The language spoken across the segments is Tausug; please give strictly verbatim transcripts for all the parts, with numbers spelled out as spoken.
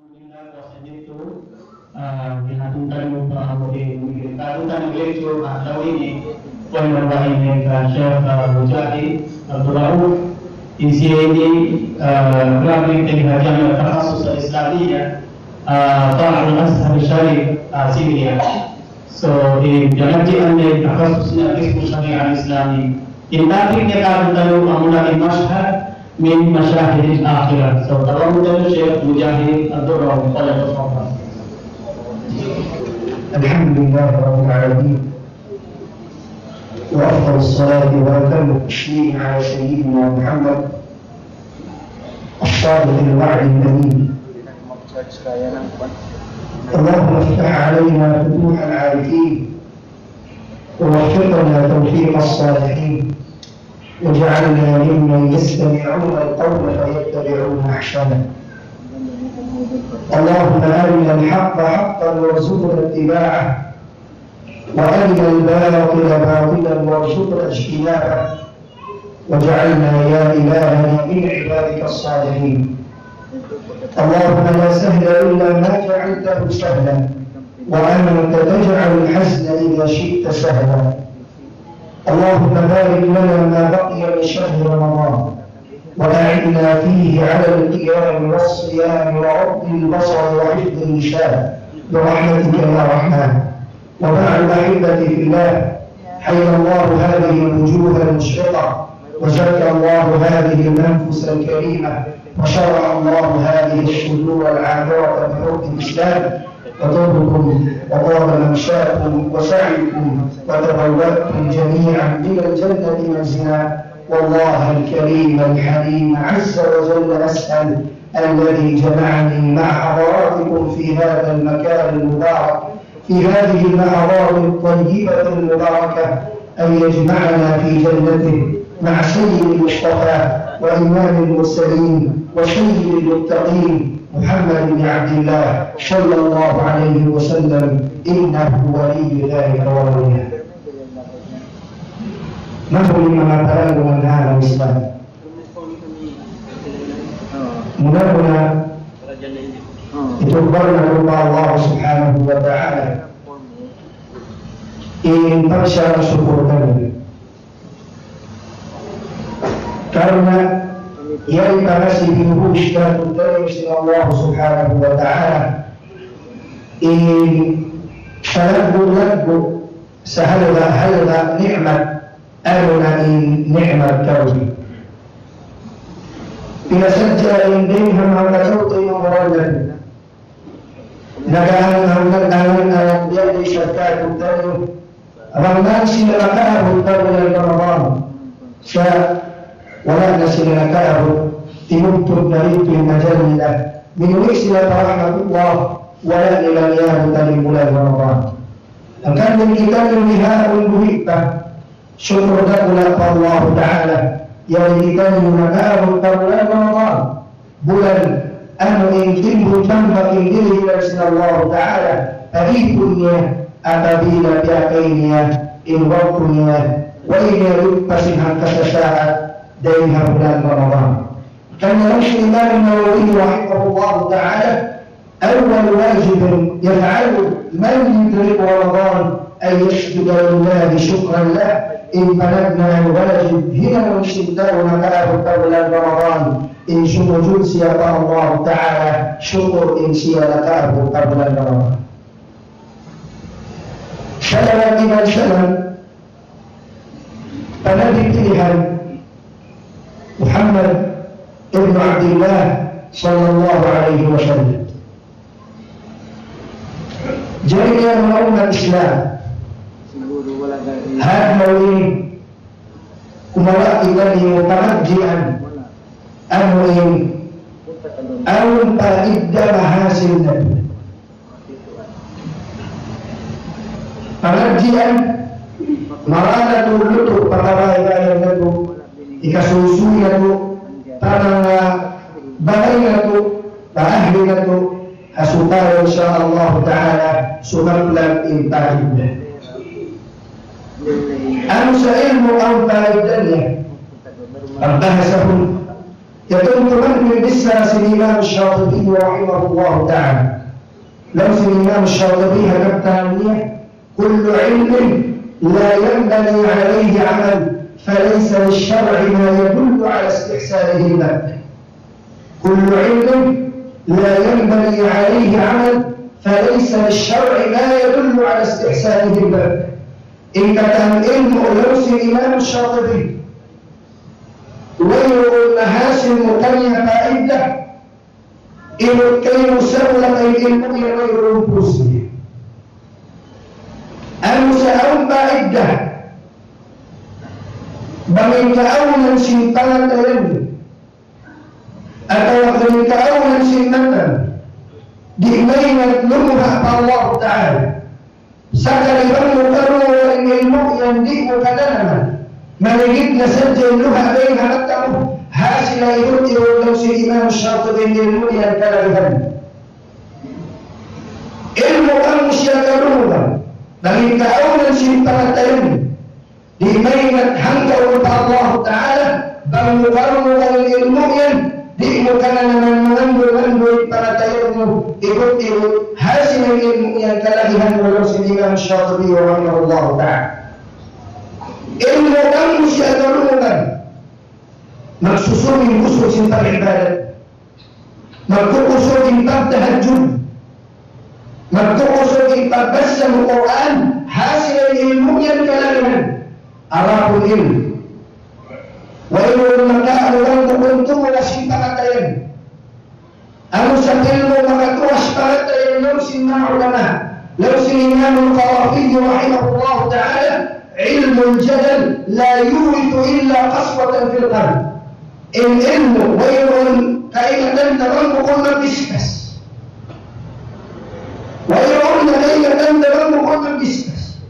Alhamdulillah, puasa dito, ah, ginatungtan mo pa ako, eh, ginatungtan ng lecture, ah, daw ini, kung ano ba ini, ah, Sheikh, ah, Mujahid Abdul Rauf, in siya ini, ah, graduate ng Jamiat Takhasus Al-Islamiyah, ah, Far'ul Azhar Sharif, ah, Syria. So, in, yan ang, in takhasus niya, Qism Sharia Al-Islami. In topic niya, kamu tayo, amuna in Mashhad min Mashahid Al-Akhirah. So, tawagun tayo Sheikh Mujahid Abdul Rauf, falyatafaddal. الحمد لله رب العالمين، وأفضل الصلاة وأتم التسليم على سيدنا محمد الصادق الوعد الأمين. اللهم افتح علينا فتوح العارفين، ووفقنا توفيق الصالحين، واجعلنا ممن يستمعون القول فيتبعون أحسنه. اللهم أرنا الحق حقا وارزقنا اتباعه، وأرنا الباطل باطلا وارزقنا اجتنابه، واجعلنا يا إلهنا من عبادك الصالحين. اللهم لا سهل إلا ما جعلته سهلا، وأنت تجعل الحزن إذا شئت سهلا. اللهم بارك لنا ما بقي من شهر رمضان، وأعنا فيه على القيام والصيام وغض البصر وحفظ اللسان برحمتك يا رحمن. وبعد، أحبتي في الله، حيا الله هذه الوجوه المشرقة، وزكى الله هذه الأنفس الكريمة، وشرح الله هذه الصدور العامرة بحب الإسلام، وطبتم وطاب ممشاكم وسعيكم، وتبوأتم جميعا من الجنة منزلا. والله الكريم الحليم عز وجل أسأل، الذي جمعني مع حضراتكم في هذا المكان المبارك، في هذه اللحظات الطيبة المباركة، أن يجمعنا في جنته مع سيد المصطفى وإمام المرسلين وسيد المتقين محمد بن عبد الله صلى الله عليه وسلم، إنه ولي ذلك والعياذ. Mahuli manga parang mga Islam. Muna-muna, itugbal natu' pa Allah Subhanahu wa Ta'ala in pagsukur kaniya. Karna' yan in pangasi binuhus natu' dayn sin Allah Subhanahu wa Ta'ala. In salaggu'-laggu' sa halga'-halga' ni'mat, amuna in ni'mat tawhid. Pinasadja in dayng ha manga tau-tau in umurun natu'. Nag-aangan-angan, nag-aangan-angan biya' da isab kātu'niyu. Bang man sila makaabut pa bulan Ramadan, sa' wala' na sila nakaabut, timubtub na didtu in ajal nila. Minuli' sila pa rahmatullah, wala' nila niyabutan in bulan Ramadan. Hangkan in kitaniyu bihaun buhi' pa, sukur dakula' pa Allahu Ta'ala, yari kitaniyu nakaabut pa bulan Ramadan. Bulan amu in timbul tambak in dihil sin Allahu Ta'ala pa ipun niya, apabila piyakay niya in waktu niya, way niya lupa sin hangka sasaat dayn ha bulan Ramadan. Karna' laung sin Imam Nawawi rahimahullahu ta'ala, أول واجب يفعله من يدرك رمضان أن يسجد لله شكرا له. In panagnaan wajib hinangun sin tau nakaabut pa bulan Ramadan, in sumujud siya pa Allah Ta'ala, sukur in siya nakaabut pa bulan Ramadan. Salawat iban salam pa Nabi pilihan, Muhammad ibn Abdullah sallallahu alayhi wasallam. Jari niya manga ummat Islam, hāti niya in kumawa' kitaniyu pangadjian, amu in awn pa idda mahasil natu'. Pangadjian, mara natu' lutu' pa kabāy-bāyan natu', hikasuysuy natu', pa manga bagay natu', pa ahli natu', ha supaya insya Allah Ta'ala sumaklag in pagidda. Amu sa ilmu' awn pagidda niya, pagbahasahun, Yatumtuman ku in bichara sin Imam Shatibi rahimahullahu ta'ala. Laung sin Imam Shatibi ha kabtangan niya, كل علم لا ينبني عليه عمل فليس للشرع ما يدل على استحسانه البتة. كل علم لا ينبني عليه عمل فليس للشرع ما يدل على استحسانه البتة. In katan ilmu' laung sin Imam Shatibi, wayruun mahasil mu kaniya paidda, inut kaymu sa mula kay ilmu' yan wayruun pus niya. Amu sa awn paidda, bang in kaawnan sin pangatayan, atawa bang in kaawnan sin mata, di' maingat lumuha' pa Allah Ta'ala. Sakali bang mu karungugan in ilmu' yan di' mu kananaman, manigit na sadja in luha' dayn ha mata mu, hāti niya ihut-ihut laung sin Imam Shatibi in ilmu' yan kalagihan. Ilmu' bang mu siya karungugan, bang in kaawnan sin pangatayan, di' maingat hanggaun pa Allah Ta'ala, bang mu karungugan in ilmu' yan, di' mu kananaman mangandul-andul in pangatayan mu, ihut-ihut, hāti niya in ilmu' yan kalagihan, laung sin Imam Shatibi rahimahullahu ta'ala. Ilmu' bang mu siya karungugan, magsusūng in kusug sin pag-ibadat. Magkukusug in pagtahajjud. Magkukusug in pagbasa sin Qur'an, hāti niya in ilmu' yan kalagihan. Adapun ilmu', wayruun makawa' bukun tuud sin pangatayan. Amu sa ilmu' makatuwas pangatayan laung sin manga ulama. Laung sin Imam Al-Qarafi rahimahullahu ta'ala, علم الجدل لا يورث إلا قسوة في القلب. In ilmu', wayruun kaingatan ta bang bukun magdiscuss. Wayruun na kaingatan ta bang bukun magdiscuss.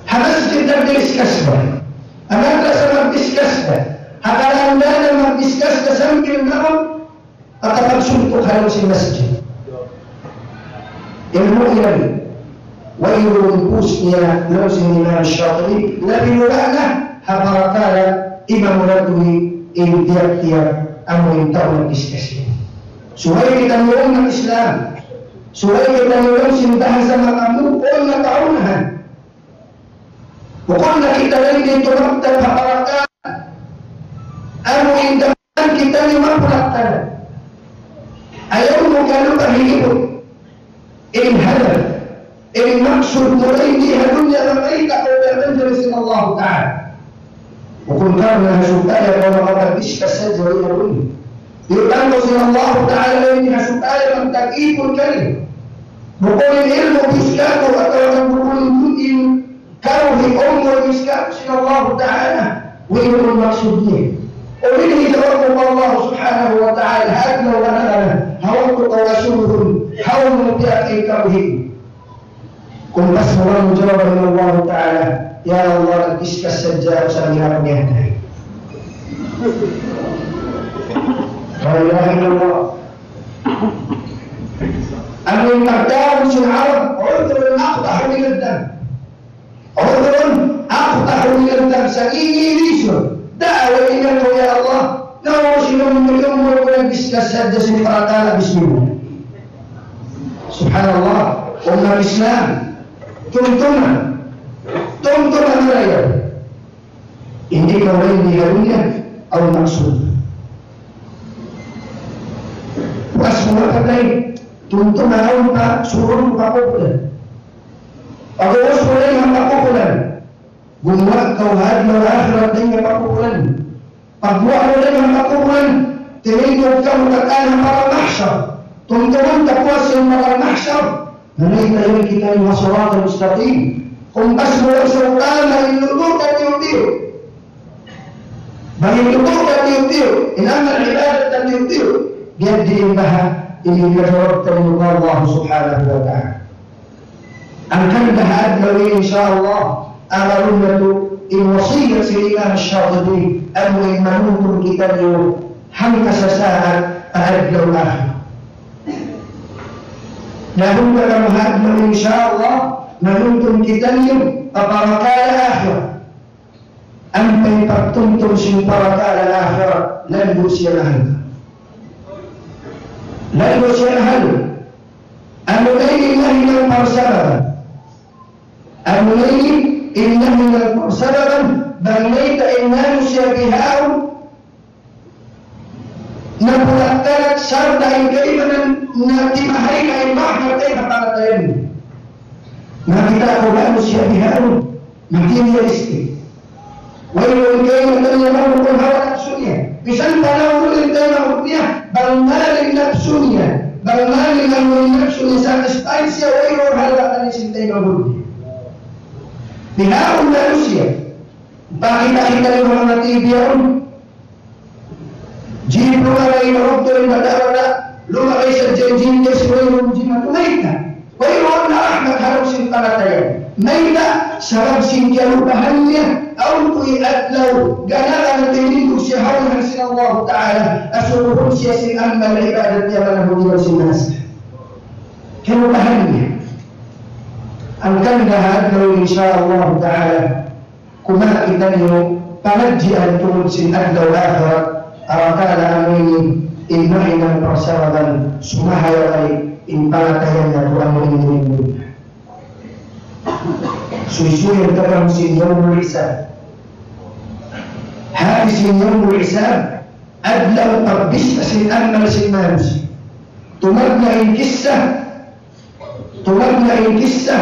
Ha masjid nagdiscuss ba? Ha madrasa magdiscuss ba? Ha kalandanan magdiscuss ka sambil naun, makapagsuntuk ha lawm sin masjid. Ilmu' yan, wayruun pus niya laung sin Imam Shatibi, labi na ha parakala' iban natu' in tiyap-tiyap amu in tau nagdiscuss. Subay kitaniyu ummat Islam, subay kitaniyu laung sin bahasa makamu, unu na kaunahan. Bukun na kita dayn di tumaktab ha parakala' amu in daman kitaniyu mapulak-tanan. Ayaw mu kalupahi ibut in hadaf, in maksud mu dayn di ha dunya, mamayta' kaw pa manjari sin Allah Ta'ala. Bukun karna' supaya kaw makapag-discuss sadja ha dunya. Iyutangan sin Allah Ta'ala in ha supaya magtag-ipun kaniyu. Bukun in ilmu' biskatu atawa kan bukun in karuhi umul biskatu sin Allah Ta'ala. Wayruun maksud niya. Uli ini jawab Allah Subhanahu wa Ta'ala, hadlaw na, ha waktu kaw asubuhun, hawnu mu piyakin karuhi. Kumpas mu bang jawab in Allah Ta'ala, "Ya Allah, nag-discuss sadja aku sa hirap niya." La ilaha illallah. Amu in pagtawag sin Arab, عذر أقبح من الذنب. عذر أقبح من الذنب. Sa' ini reason. Daawa in aku, "Ya Allah, na, sinum-, sinum-, nag-discuss sadja sin parakala', bismillah." Subhanallah, ummat Islam, tumtuma, tumtuma marayaw. Hindi ka rin diharunya, awn maksud. Puas mu mapatay, tumtuma awn pa, surun pa kukulan. Pag-ubus mu na in pakukulan, gumuwa' kaw ha adlaw akhirat dayn ha pakukulan. Pagguwa' mu dayn ha pakukulan, timindug kaw katān ha padang mahsar. Tumtuman ta puas sin padang mahsar. Nanaytayun kita in sirat al-mustaqim. Kumpas mu laung sa utama in lutu' ta tiyu'-tiyu'. Bang in lutu' ta tiyu'-tiyu', in amal ibadat ta tiyu'-tiyu', biya' diin baha' in hikajawab ta pa Allah Subhanahu wa Ta'ala. Hangkan ha adlaw ini, insya Allah, amalun natu' in wasiyat sin Imam Shatibi, amu in manuntun kitaniyu hangka sasaat pa adlaw akhirat. Dahun pa kamu ha adlaw ini, insya Allah, manuntun kitaniyu pa parakala' akhirat. Ampa in pag-, tumtum sin parakala' akhirat, landu' siya nahalga'. Landu' siya nahalga'. Amuna ini in nahinang parsababan. Amuna ini in nahinang parsababan, bang mayta' in manusiya' bihaun, napulak-talak sarta' in kaibanan na timahay na in mahal kay ha pangatayan. Nakita' ku manusiya' bihaun, materialistic. Wayruun kaymu taniya mahu kung hawa napsu niya. Misan pa na ulin tayo mahu niya, bang maling napsu niya, bang maling ang napsu niya, satisfied siya, wayruun hawa na nisin tayo mahu niya. Bihaun manusiya'. Pakita' kita in manga T V yaun. Jeep, lumabay in doktor, in bata'-bata', lumabay sa J J K, si wayruun jimatu, mayta'? Wayruun na rahmat ha lawm sin pangatayan. Mayta'? Sabab sin kiyalupahan niya, awn tuud adlaw, gana-gana tinindug siya ha unahan sin Allahu Ta'ala, asubuhun siya sin amal ibadat niya, manahudiwan sin manasa. Kiyalupahan niya. Hangkan ha adlaw, insya Allahu Ta'ala, kumawa' kitaniyu pangadjian tungud sin adlaw akhirat, arakala' amu ini in mahinang parsababan sumahaya balik in pangatayan natu' amu ini dunya. Suysuyan ta kamu sin yawmul hisab. Hati sin yawmul hisab, adlaw pagbista sin amal sin manusiya'. Tumagna' in kissa, Tumagna' in kissa,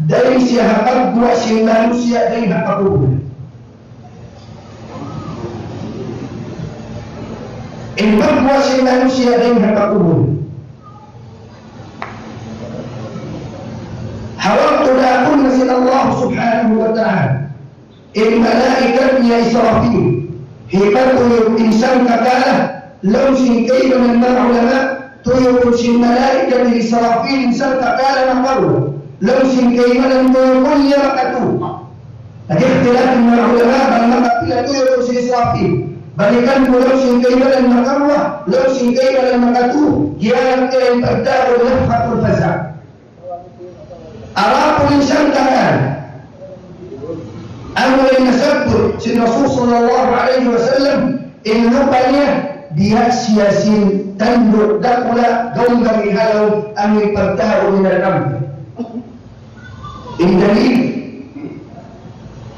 dayn siya ha pagguwa' sin manusiya' dayn ha pakubul. In pagguwa' sin manusiya' dayn ha pakubul. Ha waktu daakun na sin Allah Subhanahu wa Ta'ala in malaikat niya Israfil, hipatuyuk in sangkakala, laung sin kaibanan manga ulama, tuyukun sin malaikat Israfil in sangkakala makaruwa. Laung sin kaibanan tuyukun niya makatu. Nag-ikhtilaf in manga ulama, bang makapila tuyukun sin Israfil. Balikan ku, laung sin kaibanan makaruwa, laung sin kaibanan makatu, giyanan in pagtawagun nafkhatul faza'. Adapun in sangkakala, amu in nasabbut sin Rasul sallallahu alayhi wasallam, in lupa niya, biya' siya sin tanduk dakula' gaung-gaung ha lawm, amu in pagtawagun nila trumpet. In dalil,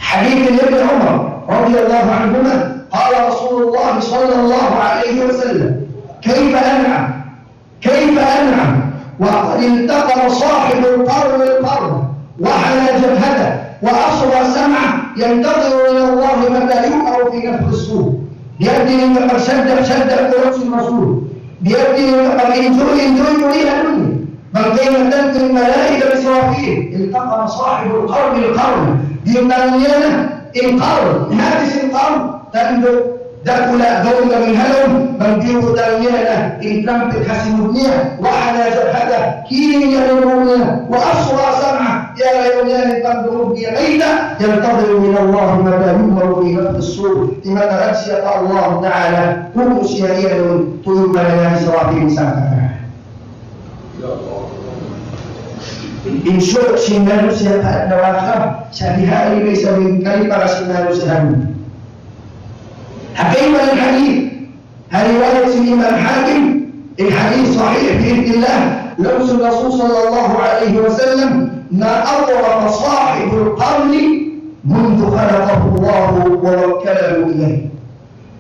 hadith Ibn Umar radiyallahu anhuma, قال رسول الله صلى الله عليه وسلم: كيف أنعم كيف أنعم وقد التقم صاحب القرن القرن وحنى جبهته وأصغى سمعه ينتظر من الله متى يؤمر في نفخ الصور. Biya' diin in kapagsaddak-saddak ku laung sin Rasul. Biya' diin in kapag-enjoy-enjoy ku di ha dunya. Bang kaingatan ku in malaikat Israfil, التقم صاحب القرن القرن. Diyutang niya na in qarn, in hati sin qarn, tanduk dakula' gaung-gaung ha lawm, bang diyutang niya na in trumpet ha simud niya, وحنى جبهته, kiring niya in ū niya, وأصغى سمعه, iyarayaw niya in pangdungug niya, mayta', ينتظر من الله متى يؤمر في نفخ الصور, timatarag siya pa Allah Ta'ala, kunu' siya iyanun, tuyukan niya Israfil in sangkakala. In share sin manusiya' pa adlaw akhirat, sa' di ha ini isab in kaliparan sin manusiya'. Ha kaibanan hadith, ha riwayat sin Imam Hakim, in hadith sahih bi'idhnillah, laung sin Rasul sallallahu alayhi wasallam, ما أطرف صاحب القرن منذ خلقه الله ووكله إليه.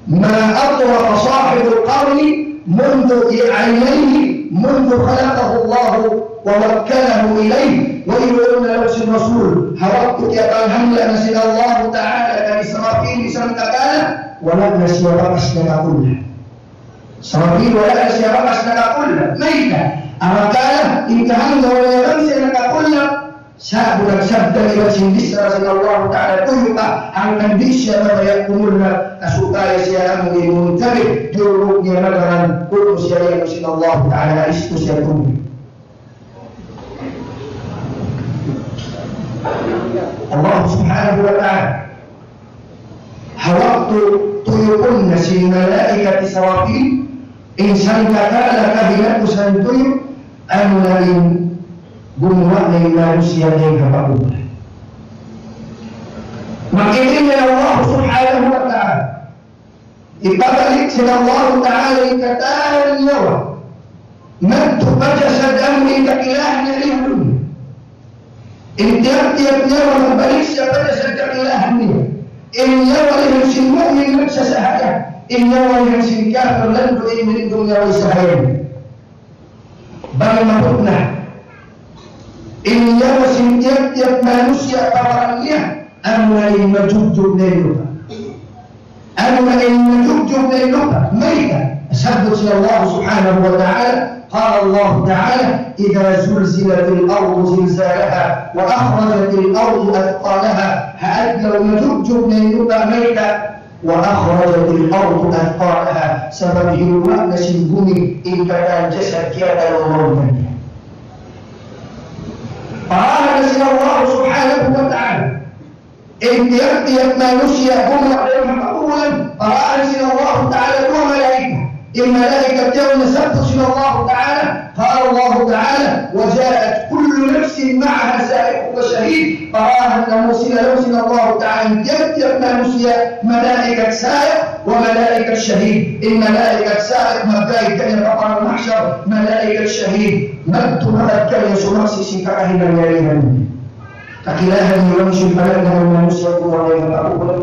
ما أطرف صاحب القرن منذ عينيه منذ خلقه الله ووكله إليه. Wayruun na laung sin Rasul, ha waktu kiyapanghangla' na sin Allahu Ta'ala kan Israfil in sangkakala, wala' na siya bakas nakakulla'. Israfil, wala' na siya bakas nakakulla'. Mayta'? Arakala', in kahanggaw niya bang siya nakakulla', sa'bu nagsabda iban sin bichara sin Allahu Ta'ala, tuyuka, hangkan di' siya mabaya' kumulla', supaya siya amu in muntabih, diyuruk niya madaran, kunu' siya yan sin Allahu Ta'ala, istu siya kumulla'. Allah Subhanahu wa Ta'ala, ha waktu tuyukun na sin malaikat Israfil, in sangkakala kahinapusan tuyuk, amuna in gumuwa' na in manusiya' dayn ha pakubul. Makita' niya Allah Subhanahu wa Ta'ala. Hipabalik sin Allahu Ta'ala in katan nyawa madtu pa jasad amu in kakilahan niya dii ha dunya. In tiyap-tiyap nyawa magbalik siya pa jasad kakilahan niya. In nyawa dii sin mu'min nagsasahaya, in nyawa dii sin kafir landu' in lindung nyawa isahaya niya. Bang maputna in nyawa sin tiyap-tiyap manusiya' pa baran niya, amuna in majugjug na in lupa'. Amuna in majugjug na in lupa', mayta'? Sabbut sin Allah Subhanahu wa Ta'ala, قال الله تعالى: إذا زلزلت الأرض زلزالها وأخرجت الأرض أثقالها. Ha adlaw majugjug na in lupa', mayta'? وأخرجت الأرض أثقالها. Sabab hiruwa' na sin bumi in katan jasad kiyatarumaun niya. Parahan na sin Allah Subhanahu wa Ta'ala in tiyap-tiyap manusiya' gumuwa' dayn ha kabubulan, parahan sin Allah Ta'ala duwa malaikat. In malaikat yaun nasabbut sin Allah Ta'ala, قال الله تعالى: وجاءت كل نفس معها سائق وشهيد. Parahan na sin Allah Ta'ala in tiyap-tiyap manusiya' malaikat sa'iq wa malaikat shahid. In malaikat sa'iq mag-guide kaniya pa padang mahshar, malaikat shahid magtumatad kaniya sumaksi' sin kakahinang niya. Kakilahan niyu in panagnaan manusiya' gumuwa' dayn ha kabubulan?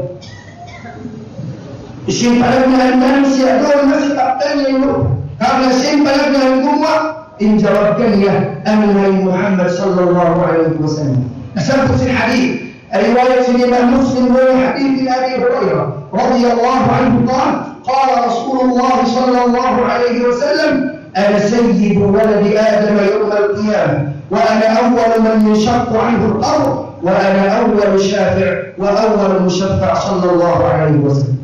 In panagnaan manusiya' duun na sin kaptan niya in lupa'. Karna' in panagnaan gumuwa', in jawab kaniya, anu in Muhammad sallallahu alayhi wasallam. Nasabbut sin hadith, riwayat sin Imam Muslim, dayn ha hadith Abi Hurairah radiyallahu anhu, قال: قال رسول الله صلى الله عليه وسلم: أنا سيد ولد آدم يوم القيامة، وأنا أول من ينشق عنه القبر، وأنا أول شافع وأول مشفع، صلى الله عليه وسلم.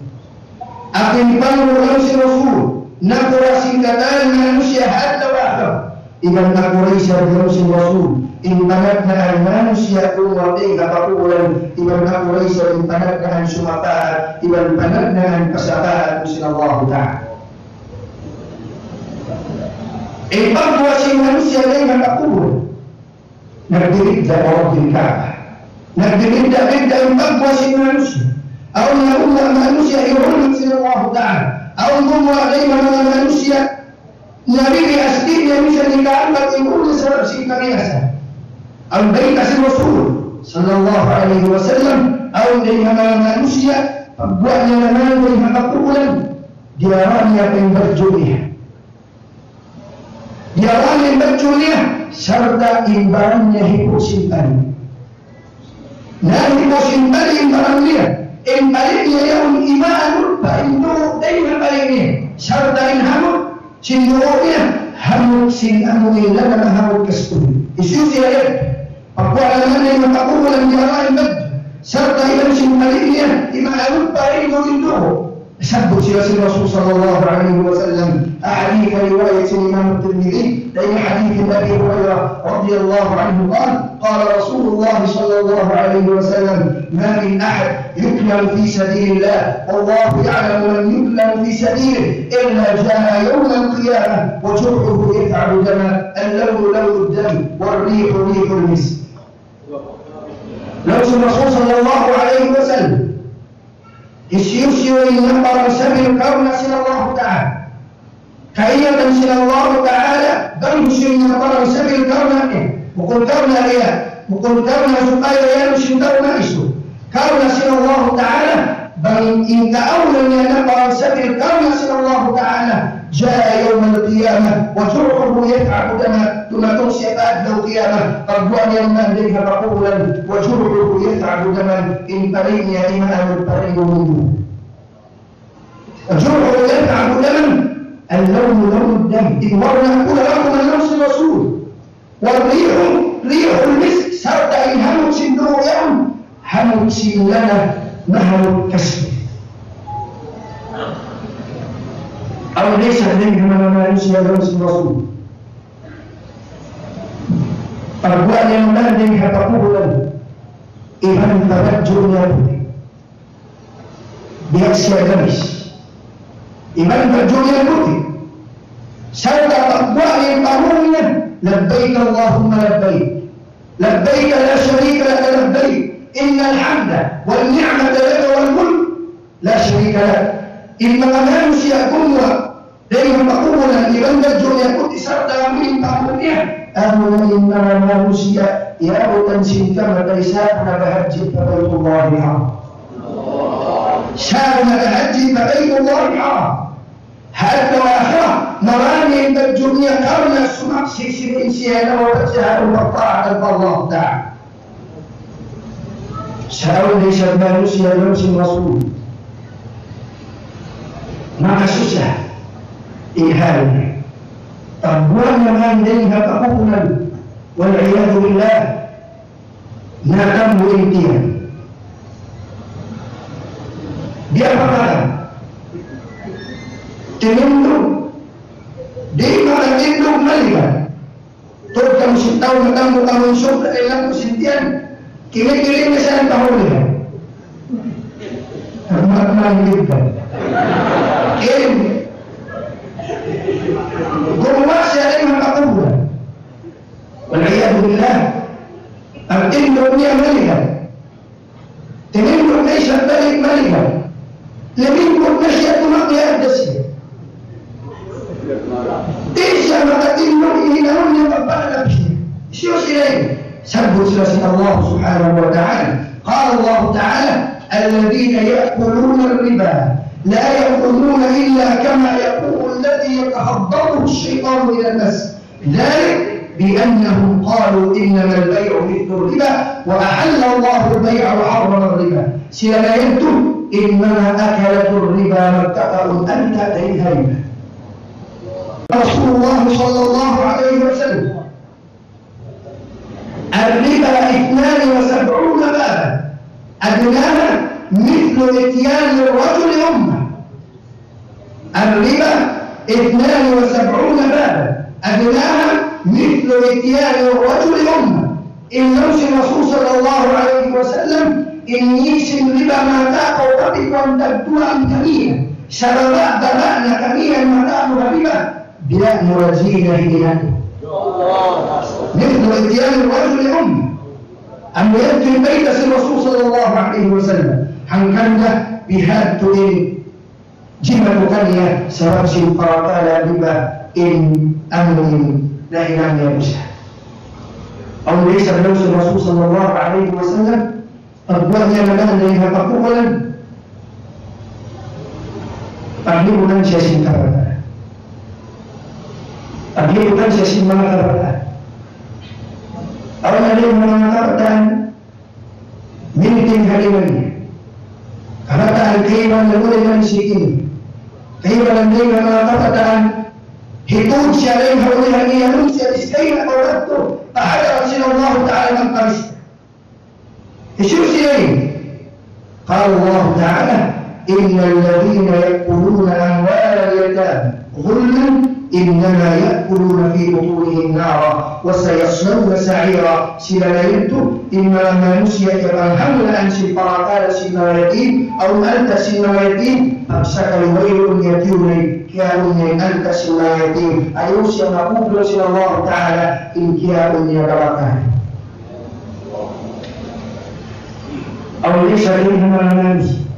Aku in pangulu' laung sin Rasul, nakura' sin katan manusiya' ha adlaw akhirat. Iban nakura' isab laung sin Rasul, in panagnaan manusiya' gumuwa' dayn ha kabubulan, iban nakura' isab in panagnaan sumapaat, iban panagnaan pasapaat sin Allah Ta'ala. In pagguwa' sin manusiya' dayn ha kabubulan, nagbibidda' ورب الكعبة. Nagbibidda'-bidda' in pagguwa' sin manusiya'. Awn na manga manusiya' hiyurmat sin Allah Ta'ala. Awn gumuwa' dayn ha manga manusiya' nabibias, di' niya misan hikaampat in ulu sabab sin kabiasan. Awn bayta' sin Rasul sallallahu alayhi wasallam, awn dayn ha manga manusiya', pagguwa' niya naman dayn ha kabubulan, diyara niya pa in badju' niya. Diyara niya in badju' niya, sarta' in baran niya hipu' sin pali'. Na hipu' sin pali' in baran niya, in pali' niya yaun imaanun pa in dugu' dayn ha pali' niya. Sarta' in hamut sin dugu' niya, hamut sin amu in lana mahamut kastuhi. Hisiyu siya yan? Pagguwa' naman dayn ha kabubulan diyara in badju', sarta' in sin pali' niya, imaanun pa in dugu'. Sabbut siya sin Rasul sallallahu alayhi wasallam, hadith riwayat sin Imam Tirmidhi, dayn ha hadith Abi Hurairah radiyallahu anhu, قال: قال رسول الله صلى الله عليه وسلم: ما من أحد يكلم في سبيل الله والله يعلم من يكلم في سبيله إلا جاء يوم القيامة وجرحه يثعب دما، اللون لون الدم والريح ريح المسك. Laung sin Rasul sallallahu alayhi wasallam, hisiyu-siyu in naparang sabil karna' sin Allah Ta'ala, kaingatan sin Allah Ta'ala, bang hisiyu in naparang sabil karna' niya, bukun karna' niya, bukun karna' supaya yan sin tau maisu. Karna' sin Allah Ta'ala, bang in kaawnan niya naparang sabil karna' sin Allah Ta'ala, جاء يوم القيامة وجرحه يثعب دما, dumatung siya pa adlaw qiyamah, pagguwa' niya man dayn ha kabubulan, وجرحه يثعب دما, in pali' niya imaanun pa in dugu'. وجرحه يثعب دما، اللون لون الدم, in warna' pula laung sin Rasul. والريح ريح المسك, sarta' in hamut sin dugu' yaun, hamut sin lana mahamut kastuhi. Awn da isab dayn ha manga manusiya' laung sin Rasul, pagguwa' niya man dayn ha kabubulan, iban pa badju' niya puti'. Biya' siya gamis. Iban badju' niya puti'. Sarta' pagguwa' niya in parung niya, لبيك اللهم لبيك، لبيك لا شريك لك لبيك، إن الحمد والنعمة لك والملك لا شريك لك. In manga manusiya' gumuwa' dayn ha pakubulan iban badju' niya puti' sarta' amu in panghu' niya, amuna in manga manusiya' yaabutan sin kamatay sa'bu naghahajji pa Baytullahil Haram. Sa'bu naghahajji pa Baytullahil Haram. Ha adlaw akhirat, marami in badju' niya karna' sumaksi' sin in siya nawapat siya ha pagtaat pa Allah Ta'ala. Sa' awn da isab manusiya' laung sin Rasul, makasusa in hal niya. Pagguwa' niya man dayn ha pakubulan, والعياذ بالله, natambu in tiyan. Biya' pa katan, tinindug, di' makatindug maliban. Tuud kamu sin tau natambu kamu in sukra' ilang ku sin tiyan. Kini-kini na siya in pahulihan. Magmangkib ka. In. Gumuwa' siya in makakuburan. والعياذ بالله. Pagtindug niya maliban. Tinindug na isab balik maliban. Limingkud na siya, tumakya da siya. Di' siya makatindug, hinangun niya pagpanalap siya. Hisiyu sila ini? Sabbut sila sin Allah Subhanahu wa Ta'ala. قال الله تعالى: الذين يأكلون الربا لا يقومون إلا كما يقوم الذي يتخبطه الشيطان من المس ذلك بأنهم قالوا إنما البيع مثل الربا وأحل الله البيع وحرم الربا. Sila na yadtu in manga akalatur riba, magkakaun alta' dayn ha riba. رسول الله صلى الله عليه وسلم: الربا اثنان وسبعون بابا أدناها مثل إتيان الرجل أمه. الربا اثنان وسبعون بابا أدناها مثل إتيان الرجل أمه. In laung sin Rasul sallallahu alayhi wasallam, in agi sin riba manga tau, kapituan tagduwa in kaniya. Sabab baba' na kaniya manga tau riba, biya' mura zina in agi. مثل إتيان الرجل أمه. Amu yadtu in bayta' sin Rasul sallallahu alayhi wasallam. Hangkan da bihadtu in jimatu kaniya sabab sin parakala' riba in amu in nahinang niya dusa. Awn da isab laung sin Rasul sallallahu alayhi wasallam, pagguwa' niya naman dayn ha pakubulan, paglibutan siya sin kabataan. Paglibutan siya sin manga kabataan. Awn na dayn ha manga kabataan, minting ha lima niya. Kabataan kaibanan na ulihan siya ini. Kaibanan dayn ha manga kabataan, hitud siya dayn ha ulihan niya, yaun siya iskay na pawat tu, pa hadarat sin Allah Ta'ala magparista. Hisiyu siya ini? قال الله تعالى: إن الذين يأكلون أموال اليتامى ظلما إنما يأكلون في بطونهم نارا وسيصلون سعيرا. Sila na yadtu in manga manusiya' kiyapanghanglaan sin parakala' sin manga yatim, awn alta' sin manga yatim, pagsakali wayruun niya tiyunay, kiyaun niya in alta' sin manga yatim. Ayaw siya makubulan sin Allah Ta'ala, in kiyaun niya kabataan. Awn da isab dayn ha manga manusiya',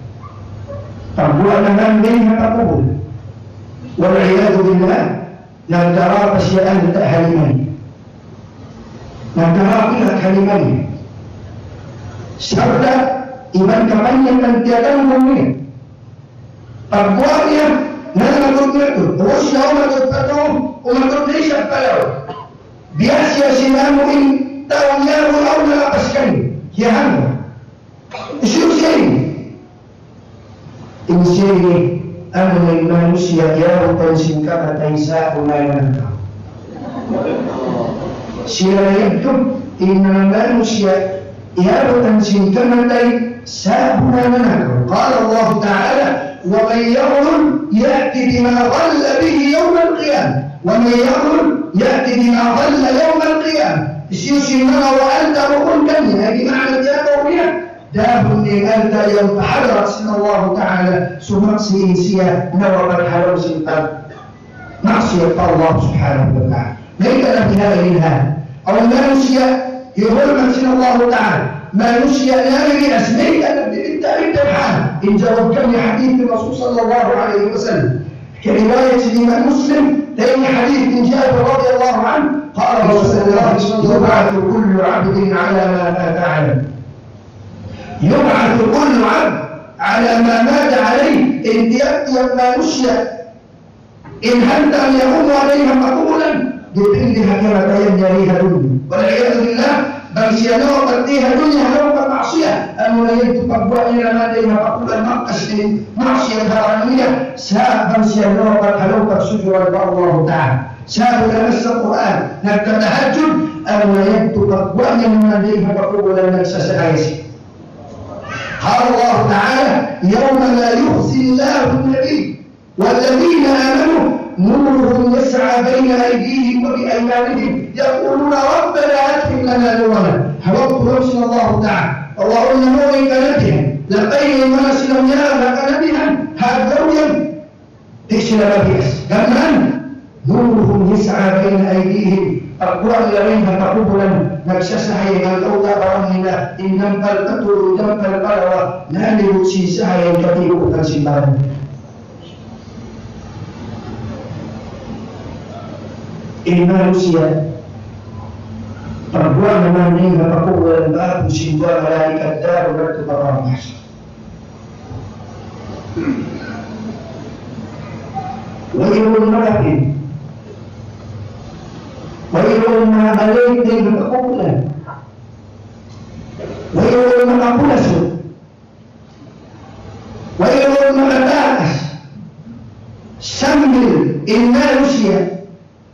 pagguwa' na man dayn ha pakubul, والعياذ بالله, nagdara pa siya alta' ha lima niya. Nagdara pa alta' ha lima niya. Sarta' iban kapanyakan tiyatanggung niya. Pagguwa' niya, nangatud-ngatud. Ubus na umatud pa tuu, umatud na isab pa laum. Biya' siya sin amu in tau niya, awn nalapas kaniya. Kiyahangka. Hisiyu siya ini? In siya ini, amu in manusiya' yaabutan sin kamatay sa'bu nananakaw. Sila yadtu, in manga manusiya' yaabutan sin kamatay sa'bu nananakaw. قال الله تعالى: ومن يغلل يأت بما غل به يوم القيامة. ومن يغلل يأت بما غل يوم القيامة. Hisiyu-siyu in manga alta' bukun kaniya, ay di' maana tiyakaw niya, dahun niya in alta' yan pa hadarat sin Allah Ta'ala, sumaksi' in siya nawapat ha lawm sin pagmaksiyat pa Allah Subhanahu wa Ta'ala. Mayta' nagbihaini in hal? Awn manusiya' hiyurmat sin Allah Ta'ala. Manusiya' nagbibias, mayta' nagbibitta'-bitta' in hal? In jawab kami hadith Rasul sallallahu alayhi wasallam. Riwayat Imam Muslim, dayn hadith Jabir radiyallahu anhu, قال رسول الله صلى الله عليه وسلم: يبعث كل عبد على ما مات عليه. يبعث كل عبد على ما مات عليه. In tiyap-tiyap manusiya' in hantang niya umur dayn ha pakubulan, dipindi ha kamatayan niya dayn ha dunya. Wal iyadhu billah, bang siya nawapat dayn ha dunya ha lawm pagmaksiyat, amuna yadtu pagguwa' niya naman dayn ha pakubulan, makas in maksiyat ha dunya, sa' bang siya nawapat ha lawm pagsujud pa Allah Ta'ala. Sa' laung sin Qur'an, nagtatahajjud, amuna yadtu pagguwa' niya naman dayn ha pakubulan nagsasahaya siya. قال الله تعالى: يوم لا يخزي الله النبي والذين آمنوا نورهم يسعى بين أيديهم وبأيمانهم يقولون ربنا أتمم لنا نورنا. Ha waktu laung sin Allah Ta'ala, Allahumma nuri kanabihan, labay na imana sila niya ha kanabihan, ha gawin, di' sila mabiyas. Ganun, نورهم يسعى بين أيديهم. Pagguwa' nila dayn ha pakubulan, nagsasahaya in Allah Ta'ala nila, in dampal pa turu, dampal pa lawa, nalibut sin sahaya in katibuukan sin baran. In manusiya', pagguwa' naman niya ha pakubulan, ba'gu sin duwa malaikat dayn ha pagtaas. Wayruun makapin. Wayruun mabalik dayn ha pakubulan. Wayruun makapulasu. Wayruun makataas. Sambil in manusiya',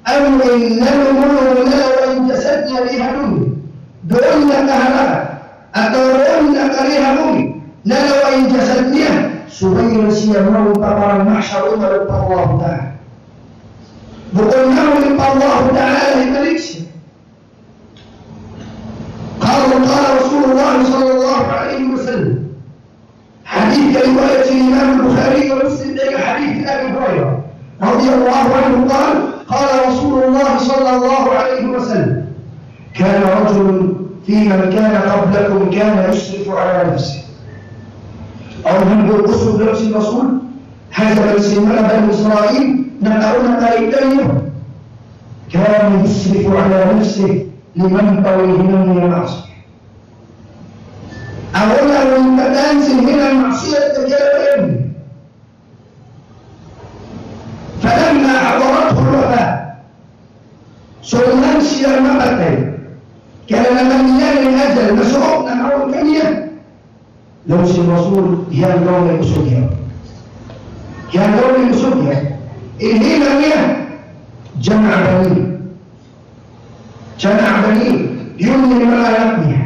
amu in nalumulung nalawa' in jasad niya dayn ha dunya, duun na kaharapan, atawa duun na karihamun, nalawa' in jasad niya, subay na siya mawn pa padang mahsar, umarap pa Allah Ta'ala. Bukun mawn pa Allah Ta'ala hibalik siya. قال، قال رسول الله صلى الله عليه وسلم. Hadith riwayat Imam Bukhari wa Muslim dayn ha hadith Abi Hurairah radiyallahu anhu, قال، قال رسول الله صلى الله عليه وسلم: كان رجل في من كان قبلكم كان يسرف على نفسه. Awn hambuuk usug laung sin Rasul, ha jaman sin manga Bani Israil, nakauna kaniyu, كان يسرف على نفسه, limampa in hinang niya maksiyat. Awn na in katan sin hinang maksiyat kiyalabayan. فلما حضرته الوفاة, sumang siya mapatay, kiyalabayan niya in ajal, masuuk na awn kaniya. Laung sin Rasul, hiyanggaw na in usug niya. Hiyanggaw na in usug niya. In hinang niya, جمع بنيه. جمع بنيه, yun in manga anak niya.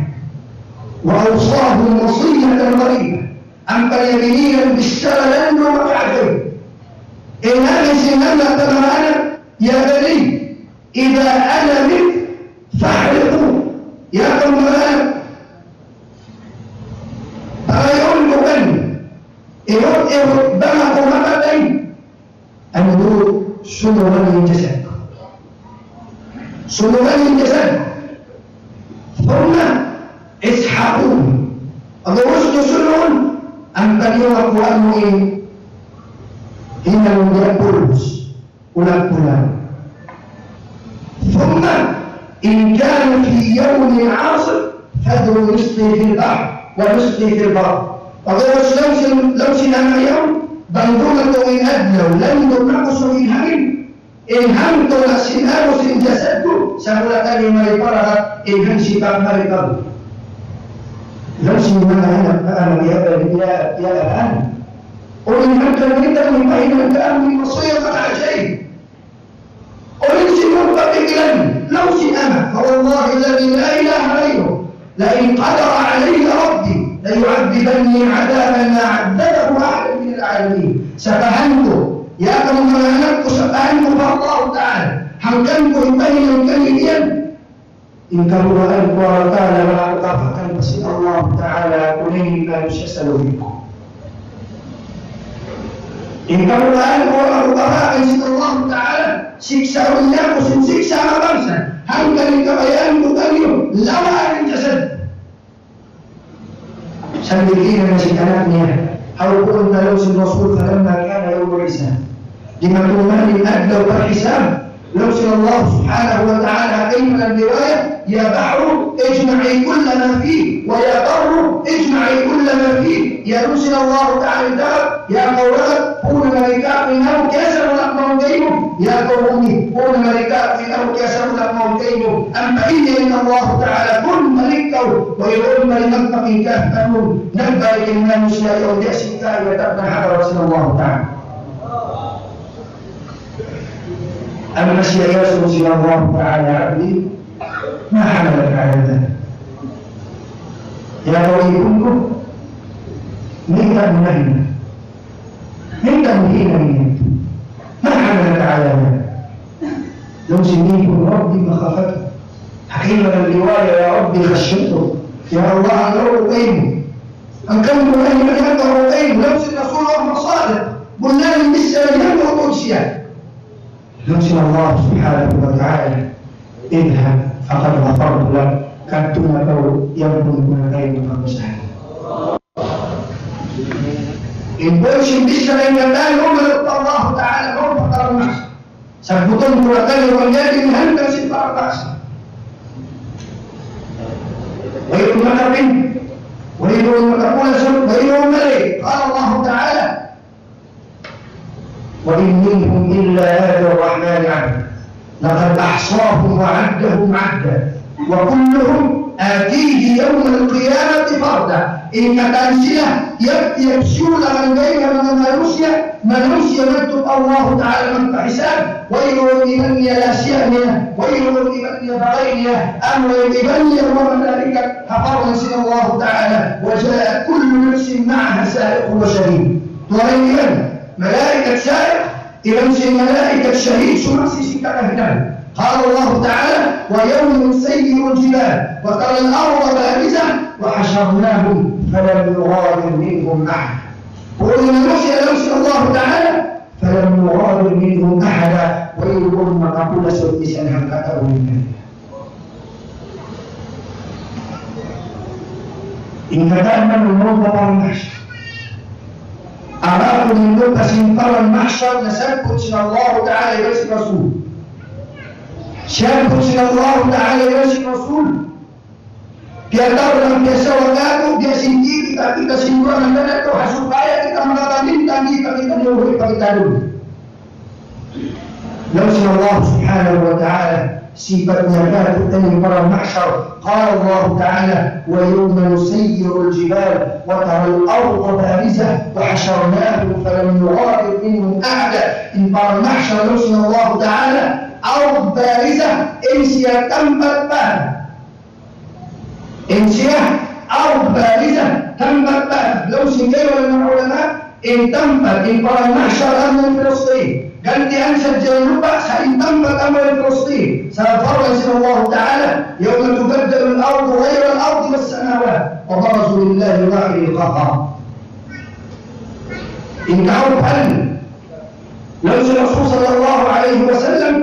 وأوصاهم وصية غريبة. Ampa niya biyaytaan bichara landu' makaagad. In agi sin anak pa manga anak, يا بني إذا أنا مت فاحرقوه. Ya kamu manga anak, palayaun ku kaniyu, ihut-ihut bang aku mapatay, ampa sunungan in jasad ku. Sunungan in jasad ku. ثم اسحقوه. Pag'ubus niyu sunungun, ampa niyu kuwaa in hinang niya, pulbus, ulag-ulag. ثم إن كان في يوم عاصف فاذروا نصفه في البحر ونصفه في البر. Pag'ubus laung sin, laung sin anak niya, bang dumatung in adlaw, landu' makusug in hangin, in hangtula' sin amu sin jasad ku, sa' bunnal kaniyu mari pa dagat, in hangsipak mari pa. Laung sin manga anak, manga anak, ya, ya, ya, ya, anak. Unu in hangkan kita, in pahinang ta, in manga usug niya, manga anak. Unu in simupa pikilan, laung sin anak, فوالله الذي لا إله غيره لئن قدر علي ربي ليعذبني عذابا ما عذبه أحدا من العالمين. Sapahan ku, ya kamu manga anak ku, sapahan ku pa Allah Ta'ala, hangkan ku hipahinang kaniyu yan, in kabugaan ku, Allah Ta'ala, makapakan pa sin Allah Ta'ala, kuning in manusiya' sa lawm ku. In kabugaan ku, makapakan sin Allah Ta'ala, siksaun niya aku sin siksa' mabangsa', hangkan in kabayaan ku kaniyu, lawaan in jasad. Sambil hinang sin anak niya, ha Aw, laung sin Rasul, فلما كان يوم الحساب. Dimatung na in adlaw paghisab. Laung sin Allah subhanahu wa ta'ala, kay manan riwayat, يا بحر اجمعي كل ما فيه، ويا بر اجمعي كل ما فيه. Laung sin Allah ta'ala, ya kaw dagat, punu na in kaw in amu kiyasabunag mawn kaymu. Ya kaw bumi, punu na in kaw in amu kiyasabunag mawn kaymu. Ampa in Allah ta'ala, pun balik kaw, wayruun balik ang pakinggan kamu. Nagbalik in manusiya' yaun, di' siya kaya, tagna' hadarat sin Allah ta'ala. Ampa siya iyasun sin Allah ta'ala, عبدي ما حملك على ذلك؟ Ya kaw ipun ku, mayta' mu nahinang? Mayta' mu hinang ini? ما حملك على ذلك؟ Laung sin ipun, ربي مخافته. Hangkan riwayat, يا ربي خشيته. Ya Allah, hangkan ku kaymu. Hangkan ku kaymu, hangkan ku kaymu. Laung sin Rasulullah, Muhammad Sadiq. Bunnal in bichara niya, tungud siya. Laung sin Allah subhanahu wa ta'ala, اذهب فقد غفرت لك. Kadtu na kaw, iyampun ku na kaymu in kamu sa. In pun sin bichara niya, tungud pa Allah ta'ala, mawn pa karunas. Sabbutun ku na kaymu, manjari hantang sin parakasa. Wayruun makapin, wayruun makapulas, wayruun mali. قال الله تعالى: وإن منهم إلا آتي الرحمن عبدا لقد أحصاهم وعدهم عدا وكلهم آتيه يوم القيامة فردا. In katan sila, tiyap-tiyap sila, in manga manusiya', manusiya' madtu pa Allah ta'ala magpahisab, wayruun iban niya lasa niya, wayruun iban niya bagay niya, amu in iban niya manga malaikat, ha parman sin Allah ta'ala, وجاءت كل نفس معها سائق وشهيد. Tuwan iban malaikat sa'iq, iban sin malaikat shahid, sumaksi' sin kakahinang. قال الله تعالى: ويوم نسير الجبال وترى الأرض بارزة وحشرناهم فلم نغادر منهم أحدا. Pag'ubus, laung sin Allah ta'ala, فلم نغادر منهم أحدا. Wayruun makapulas misan hangkatau. In katan mawn pa parang mahsyar. Adapun in lupa' sin parang mahsyar, nasabbut sin Allah ta'ala iban sin Rasul. Siyabbut sin Allah ta'ala iban sin Rasul. Piyatarang, piyasawa katu', biya' sin di' kita, kita sin Qur'an, nagkadtu, ha supaya kita makapamintang, di' pa kita niuhi pa kita duun. Laung sin Allah subhanahu wa ta'ala, sipat niya katu' in parang mahsyar. قال الله تعالى: ويوم نسير الجبال وترى الأرض بارزة وحشرناهم فلم نغادر منهم أحدا. In parang mahsyar, laung sin Allah ta'ala, أرض بارزة, in siya tampat pa In siya, أرض بارزة, tampat pa, laung sin kaibanan manga ulama, in tampat, in parang mahsyar amuna in Filistin. Gantian sadja in lupa' sa in tampat amuna in Filistin. Sa parman sin Allah ta'ala, يوم تبدل الأرض غير الأرض والسماوات وبرزوا لله الواحد القهار. In kahaupan, laung sin Rasul sallallahu alayhi wasallam,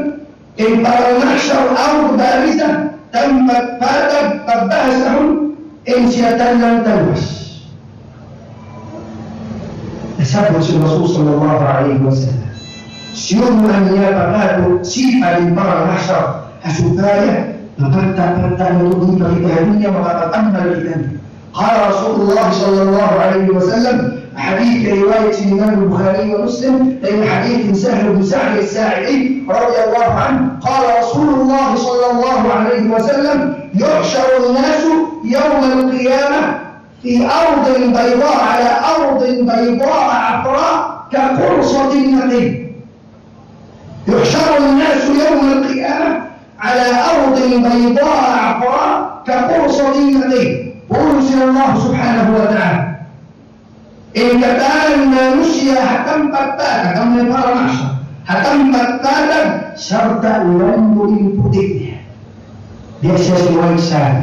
in parang mahsyar, أرض بارزة, tampat patag, pagbahas nahun, in siya tanang talwas. Nasabbut sin Rasul sallallahu alayhi wasallam. Siyuruan niya pa katu', sipat in parang mahsyar, ha supaya, mapatta-patta natu', di' pa kita ha dunya, makapag-amal kita. قال رسول الله صلى الله عليه وسلم، hadith riwayat Imam Bukhari wa Muslim, dayn hadith Sahl bin Sa'd as-Sa'idi radiyallahu anhu. قال رسول الله صلى الله عليه وسلم: يحشر الناس يوم القيامة في أرض بيضاء على أرض بيضاء عفراء كقرصة النقي. يحشر الناس يوم القيامة على أرض بيضاء عفراء كقرصة النقي. Pag'ubus sin Allah subhanahu wa ta'ala. In katan manusiya' ha tampat patag, ha tampat mahsyar, ha tampat patag, sarta' landu' in puti' niya. Biya' siya siwaysan.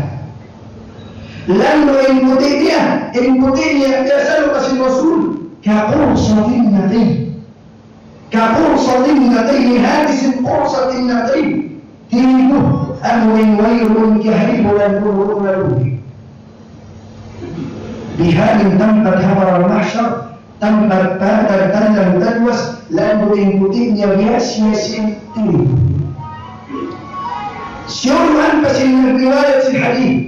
Landu' in puti' niya, in puti' niya, biya' sin laung sin Rasul, كقرصة النقي. كقرصة النقي, hati sin قرصة النقي, tigu, amu in wayruun kiyahaybulan duun na duun. Bihaini in tampat ha parang mahsyar, Tampat pa, tan-, tanlang talwas, landu' in puti' niya biya' siya sin timbu. Siya yan pa sin nagriwayat sin hadith.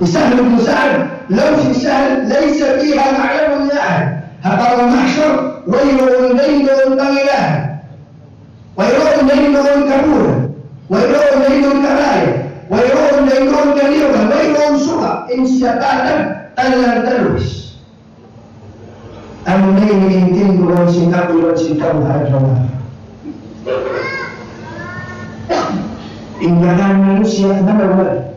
Hi Sahl ibn Sa'd, laung sin Sahl, ليس فيها معلم لأحد. Ha padang mahsyar, wayruun dayn duun pangilahan. Wayruun dayn duun kaburan. Wayruun dayn duun karaya. Wayruun dayn duun kanirugan. Wayruun suga. In siya tanlang, tanlang talwas. Amu na ini in timbu sin kaburan sin kaburan. In baran manusiya' na mawala.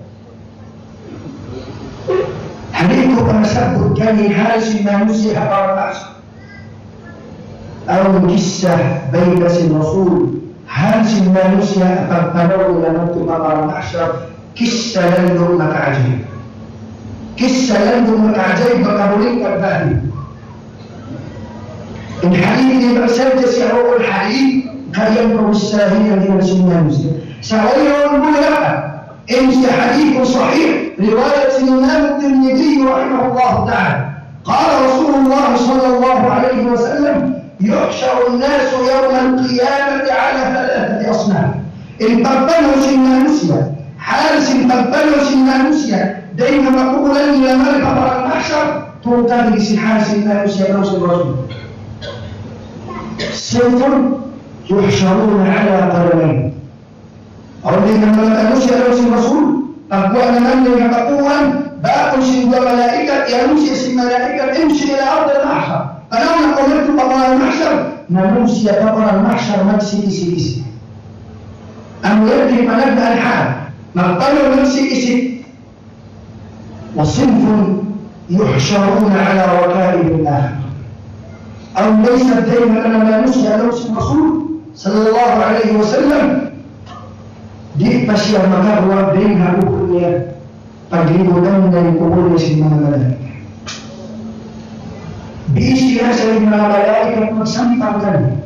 Hal itu panasabbut kaniya hal sin manusiya' ha padang mahsyar. Awn kissa bayta' sin Rasul, hal sin manusiya' pagpanaw nila madtu pa padang mahsyar, kissa landu' makaajib. Kissa landu' makaajib, makabuling kabali. In hadith ini bang sadja siya ru'ul hadith, kaya pagkissahan niya sin manusiya'. Sa' wayruun bulan. إن في حديث صحيح، رواية الإمام الترمذي رحمه الله تعالى، قال رسول الله صلى الله عليه وسلم: يحشر الناس يوم القيامة على ثلاثة أصناف. In pagpanaw sin manusiya', hal sin pagpanaw sin manusiya', dayn ha kaburan nila mari pa padang mahsyar, tungkal sin hal sin manusiya' laung sin Rasul. صنف يحشرون على قدمين. Awn dayn ha manga manusiya' laung sin Rasul, pagguwa' naman dayn ha kaburan, ba'un sin duwa malaikat, iyanun siya sin malaikat, imshi ila ardil mahshar. Panaw na kaw madtu pa padang mahshar, na manusiya' pa padang mahshar magsigi-sigi. Amu yan in panagnaan hal, magpanaw magsigi-sigi. وصنف يحشرون على ركائب الآخرة. Awn da isab dayn ha manga manusiya' laung sin Rasul sallallahu alayhi wasallam, di' pa siya makaguwa' dayn ha kubul niya, paglibutan niya in kubul niya sin manga malaikat. Busy na sa in manga malaikat magsampang kaniya.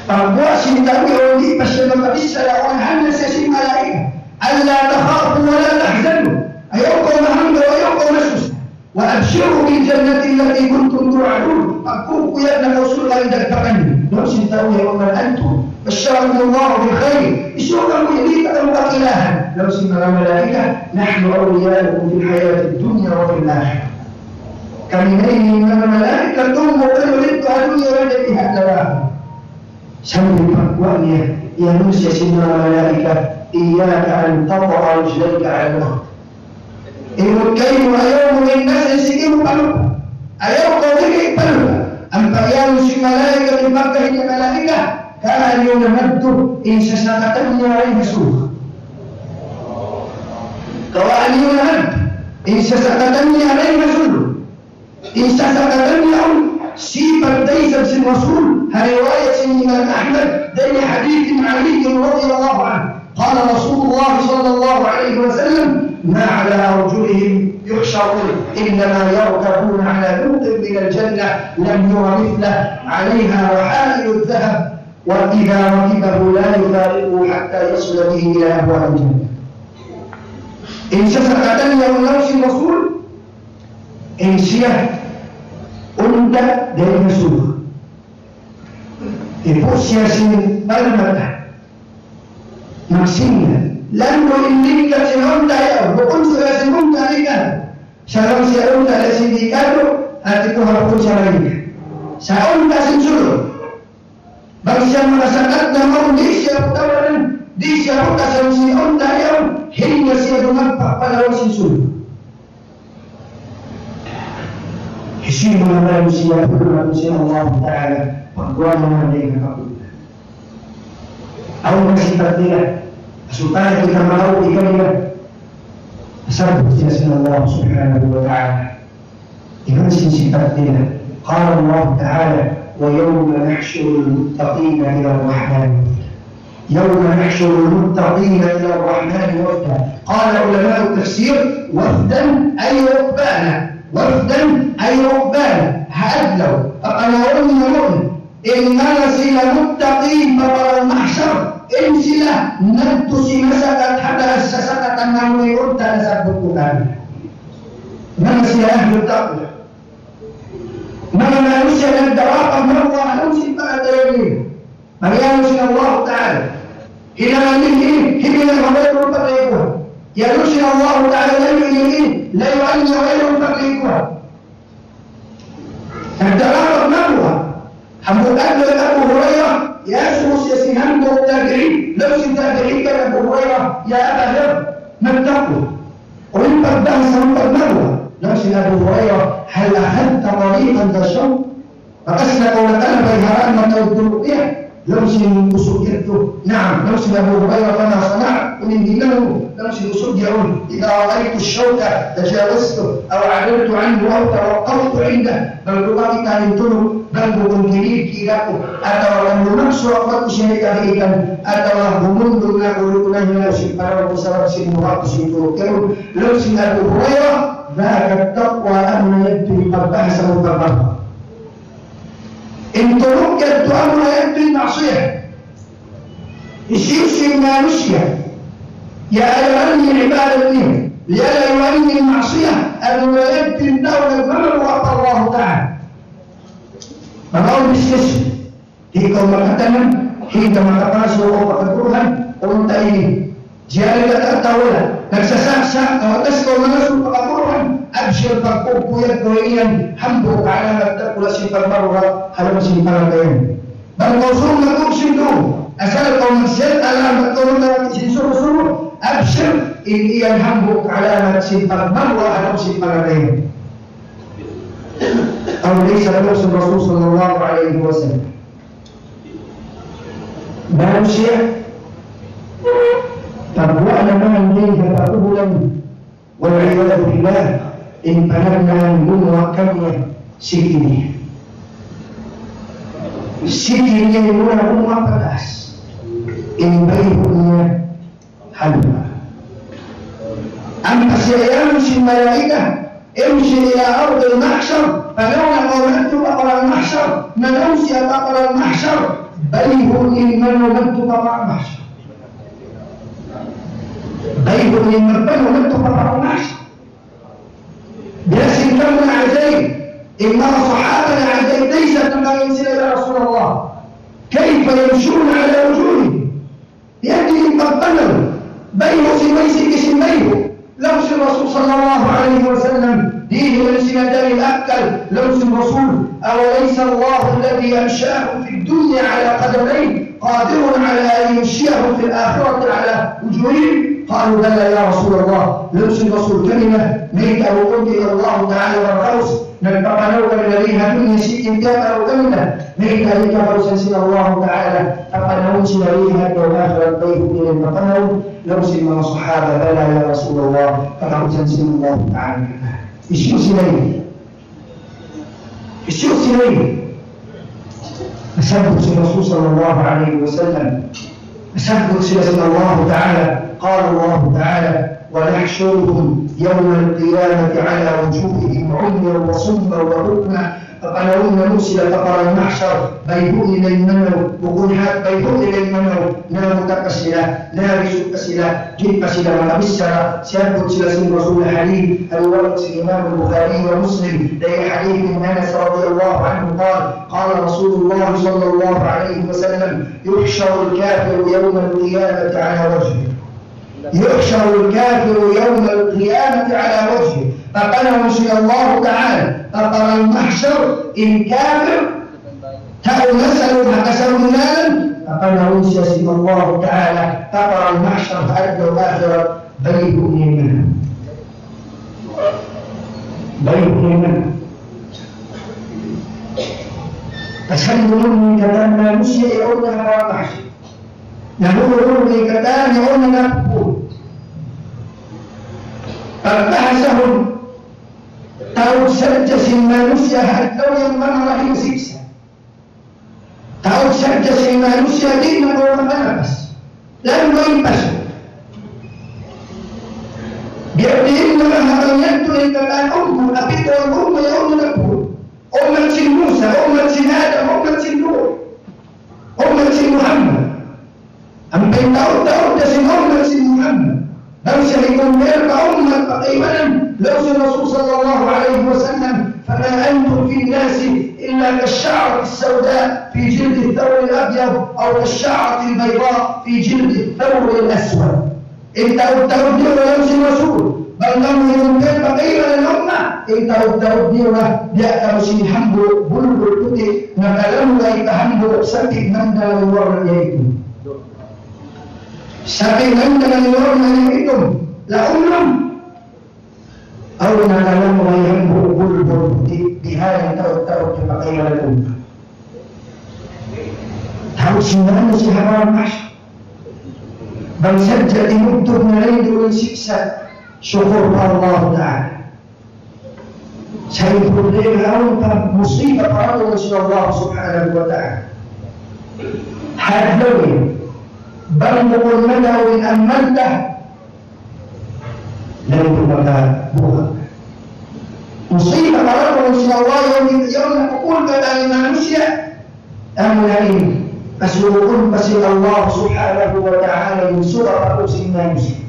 Pagguwa' sin tau yaun, di' pa siya makabichara, unahan na siya sin malaikat. ألا تخافوا ولا تحزنوا. Ayaw kaw mahanggaw, ayaw kaw masusa. وأبشروا بالجنة التي كنتم توعدون. Pagkukuyagan na kaw surga' in dagpakan niyu. Laung sin tau yaun, من أنتم؟ بشركم الله بالخير. Hisiyu kamu, di' kamu kakilahan? Laung sin manga malaikat, نحن أولياؤكم في الحياة الدنيا وفي الآخرة. Kami na ini manga malaikat, tumuk kami didtu ha dunya iban di ha akhirat. Sambil pagguwa' niya, iyanun siya sin manga malaikat, إياك أن تطأ رجليك على الأرض. Imut kaymu, ayaw mu in nasa sigi mu pa lupa'. Ayaw kaw diri pa lupa'. Ampa iyanun sin malaikat, in pagkahi niya malaikat, kawaa niyu na madtu in sasakatan niya dayn ha surga'. Kawaa niyu na madtu in sasakatan niya dayn ha surga'. In sasakatan yaun, sipat da isab sin Rasul, ha riwayat sin Imam Ahmad, dayn ha hadith Ali radiyallahu anhu. قال رسول الله صلى الله عليه وسلم: ما على أرجلهم يحشرون، إنما يركبون على نور من الجنة لم ير مثله، عليها وحائل الذهب، وإذا ركبه لا يفارقه حتى يصل به إلى أبواب الجنة. In sasakatan yaun laung sin Rasul, in siya unta' dayn ha surga'. Ipu' siya sin palmata. Magsinga. Landu' in lingkat sin unta' yaun, bukun siya sin unta' lingkat. Sa' laung siya unta' da sin lingkat, hati ku ha bukun siya lingkat. Sa' unta' sin sulud. Bang siya makasakat na mawn, di' siya pagtawanan, di' siya pagkasawn sin unta' yaun, hinga siya dumagpak pa lawm sin sulud. Hisiyu in manga manusiya' pagguwa' sin Allah Ta'ala, pagguwa' naman dayn ha kaburan. Awn na sipat nila, supaya kita makawi kanila. Sabbut sila sin Allah Subhanahu wa Ta'ala. Iban sin sipat nila. قال الله تعالى: ويوم نحشر المتقين إلى الرحمن وفدا. يوم نحشر المتقين إلى الرحمن وفدا. قال علماء التفسير: وفدا أي ركبانا. وفدا أي ركبانا. Ha adlaw, pagpanawun niya yaun, in manga sila muttaqin pa padang mahshar, in sila nagtusi masakat ha taas sasakatan amun unta' nasabbut ku kanila. Manga sila ahlul taqwa. Mari iyanun sin Allah Ta'ala. Hinangan niya, hinangan ha wayruun paglaikuhan. Iyanun sin Allah Ta'ala, layu' niya, layu' niya ha wayruun paglaikuhan. Nagdarapat na buha. Hambuuk adlaw hi Abu Hurairah, iyasubu siya sin hambuuk tabi'in, laung sin tabi'in kan Abu Hurairah, "Ya Aba Dharr, ما التقوى؟" Unu in pagbahasa sin pagmabuga'? Laung sin Abu Hurairah, "هل أخذت طريقا ذا شوك؟" Bakas na kaw nakalabay ha dān mataud tuud niya? Laung sin usug yadtu, "نعم." Laung sin Abu Hurairah, "فما صنعت؟" Unu in hinang mu? Laung sin usug yaun, "إذا رأيت الشوك تجاوزته أو عدلت عنه أو توقفت عنده." Bang ku makakita' in tulug, bang ku kunu' kilig kila ku, atawa kan lumaksu aku pa siya hikabitan, atawa humundung na aku duun na hinang sin paraw ku sabab sin buga' ku sin tulug. Laung sin Abu Hurairah, "ذاك التقوى." Amuna yadtu in pagbahasa sin pagmabuga'. In tulug yadtu, amuna yadtu in maksiyat. Hisiyu-siyu in manusiya' iyaayaran niya in ibadat niya, iyalayawan niya in maksiyat, amuna yadtu in tau nagmamabuga' pa Allah Ta'ala. Manga business, di' kaw makatanam, di' kaw makapasok pa kaguruhan, unta' ini. Jari kata' tau na, nagsasaksa', kawatas kaw mangasubu pa kaguruhan, absir, pagpupuyag kaw iyan, hambuuk alamat dakula' sin pagmabuga' ha lawm sin pangatayan. Bang kaw sumaguk sin duun, asal kaw magsiyat alamat kaw magkakita' sin suru-suru, absir, in yan hambuuk alamat sin pagmabuga' ha lawm sin pangatayan. Aw laysa, laung sin Rasul sallallahu alayhi wasallam. Manusiya', pagguwa' na man niya ha pagkubulan, والعياذ بالله, in panagnaan gumuwa' kaniya siki niya. Siki niya muna gumuwa' pataas. In bayhu' niya ha lupa'. Ampa siya iyanun sin malaika, امش إلى أرض المحشر, panaw na kaw madtu pa padang mahsar, manaw siya pa padang mahsar, bayhu' in manaw madtu pa padang mahsar. Bayhu' in manaw madtu pa padang mahsar. Biya' sin kamu na ajaib, in manga sahaba na ajaib, laysa, nangin sila, "Ya Rasulullah, كيف يمشون على وجوههم؟" Yan in pagpanaw, bayhu' sin, way siki sin bayhu'. Laung sin Rasul sallallahu alayhi wasallam, dihil sin dalil akkal, laung sin Rasul, أوليس الله الذي أنشأهم في الدنيا على قدمين قادر على أن ينشئهم في الآخرة على وجوههم؟ قالوا بلى يا رسول الله. Laung sin Rasul kanila, mayta' bukun di' in Allah Ta'ala magkaus nagpapanaw kanila di ha dunya siki in tiyapanaw kanila? Mayta' in kakausan sin Allah Ta'ala, papanawun sila di ha adlaw akhirat, bayhu' nila in papanawun? Laung sin manga sahaba, بلى يا رسول الله, kakausan sin Allah Ta'ala. Hisiyu sila ini? Hisiyu sila ini? Nasabbut sin Rasul sallallahu alayhi wasallam. Nasabbut sila sin Allah Ta'ala. قال الله تعالى: ونحشرهم يوم القيامة على وجوههم عميا وصما وبكما. Papanawun namu' sila pa padang mahsar, bayhu' nila in manaw, bukun hat, bayhu' nila in manaw, nabuta pa sila, nabisuk pa sila, di' pa sila makabichara. Siyabbut sila sin Rasul, hadith riwayat sin Imam Bukhari wa Muslim, dayn ha hadith Anas radiyallahu anhu, قال: قال رسول الله صلى الله عليه وسلم: يحشر الكافر يوم القيامة على وجهه. يحشر الكافر يوم القيامة على وجهه. Papanawun sin Allah Ta'ala pa padang mahsar in kafir, tau nasabbut ha kasabunnalan, papanawun siya sin Allah Ta'ala pa padang mahsar ha adlaw akhirat, bayhu' niya in manaw. Bayhu' niya in manaw. Pasal in katan manusiya' yaun na ha padang mahsar. Nahurul in katan yaun na nakapun. Pagbahasahun, taud sadja sin manusiya' ha adlaw yan manga mahina siksa'. Taud sadja sin manusiya' di' na kaw makalapas. Landu' in pasu'. Biya' diin na manga habang yadtu in katan ummat, apit ummat yaun na nakapun. Ummat sin Musa, ummat sin Adam, ummat sin Nuh. Ummat sin Muhammad. Ampa in taud-taud da sin ummat sin Muhammad. Bang siya hi-compare pa ummat pa kaibanan, laung sin Rasul sallallahu alayhi wasallam, فما أنتم في الناس إلا كالشعرة السوداء في جلد الثور الأبيض أو كالشعرة البيضاء في جلد الثور الأسود. In taud-taud niyu laung sin Rasul, bang kamu in kaibanan ummat, in taud-taud niyu na, biya' kamu sin hambuuk bulbul puti', nakalamulay pa hambuuk sapi' manda in warna niya itu. Sapi' manda in warna niya itu, laung-laung. Awn na kalam way hambuuk bulbul di, di ha yan taud-taud di pa kaibanan ummat. Taud sin manusiya' ha padang mahsyar. Bang sadja timubtub na in duun siksa', sukur pa Allah Ta'ala. Sa' in problema awn pa musiba pa Allah Subhanahu wa Ta'ala. Hadlawin, bang bukun madaw in amal ta, laung niya makabuka. Musiba pa Allah sin Allah, yaun, yaun na pukul ka dayn manusiya'. Amuna in, pasubuhun pa sin Allah Subhanahu wa Ta'ala in suga pa sin manusiya'.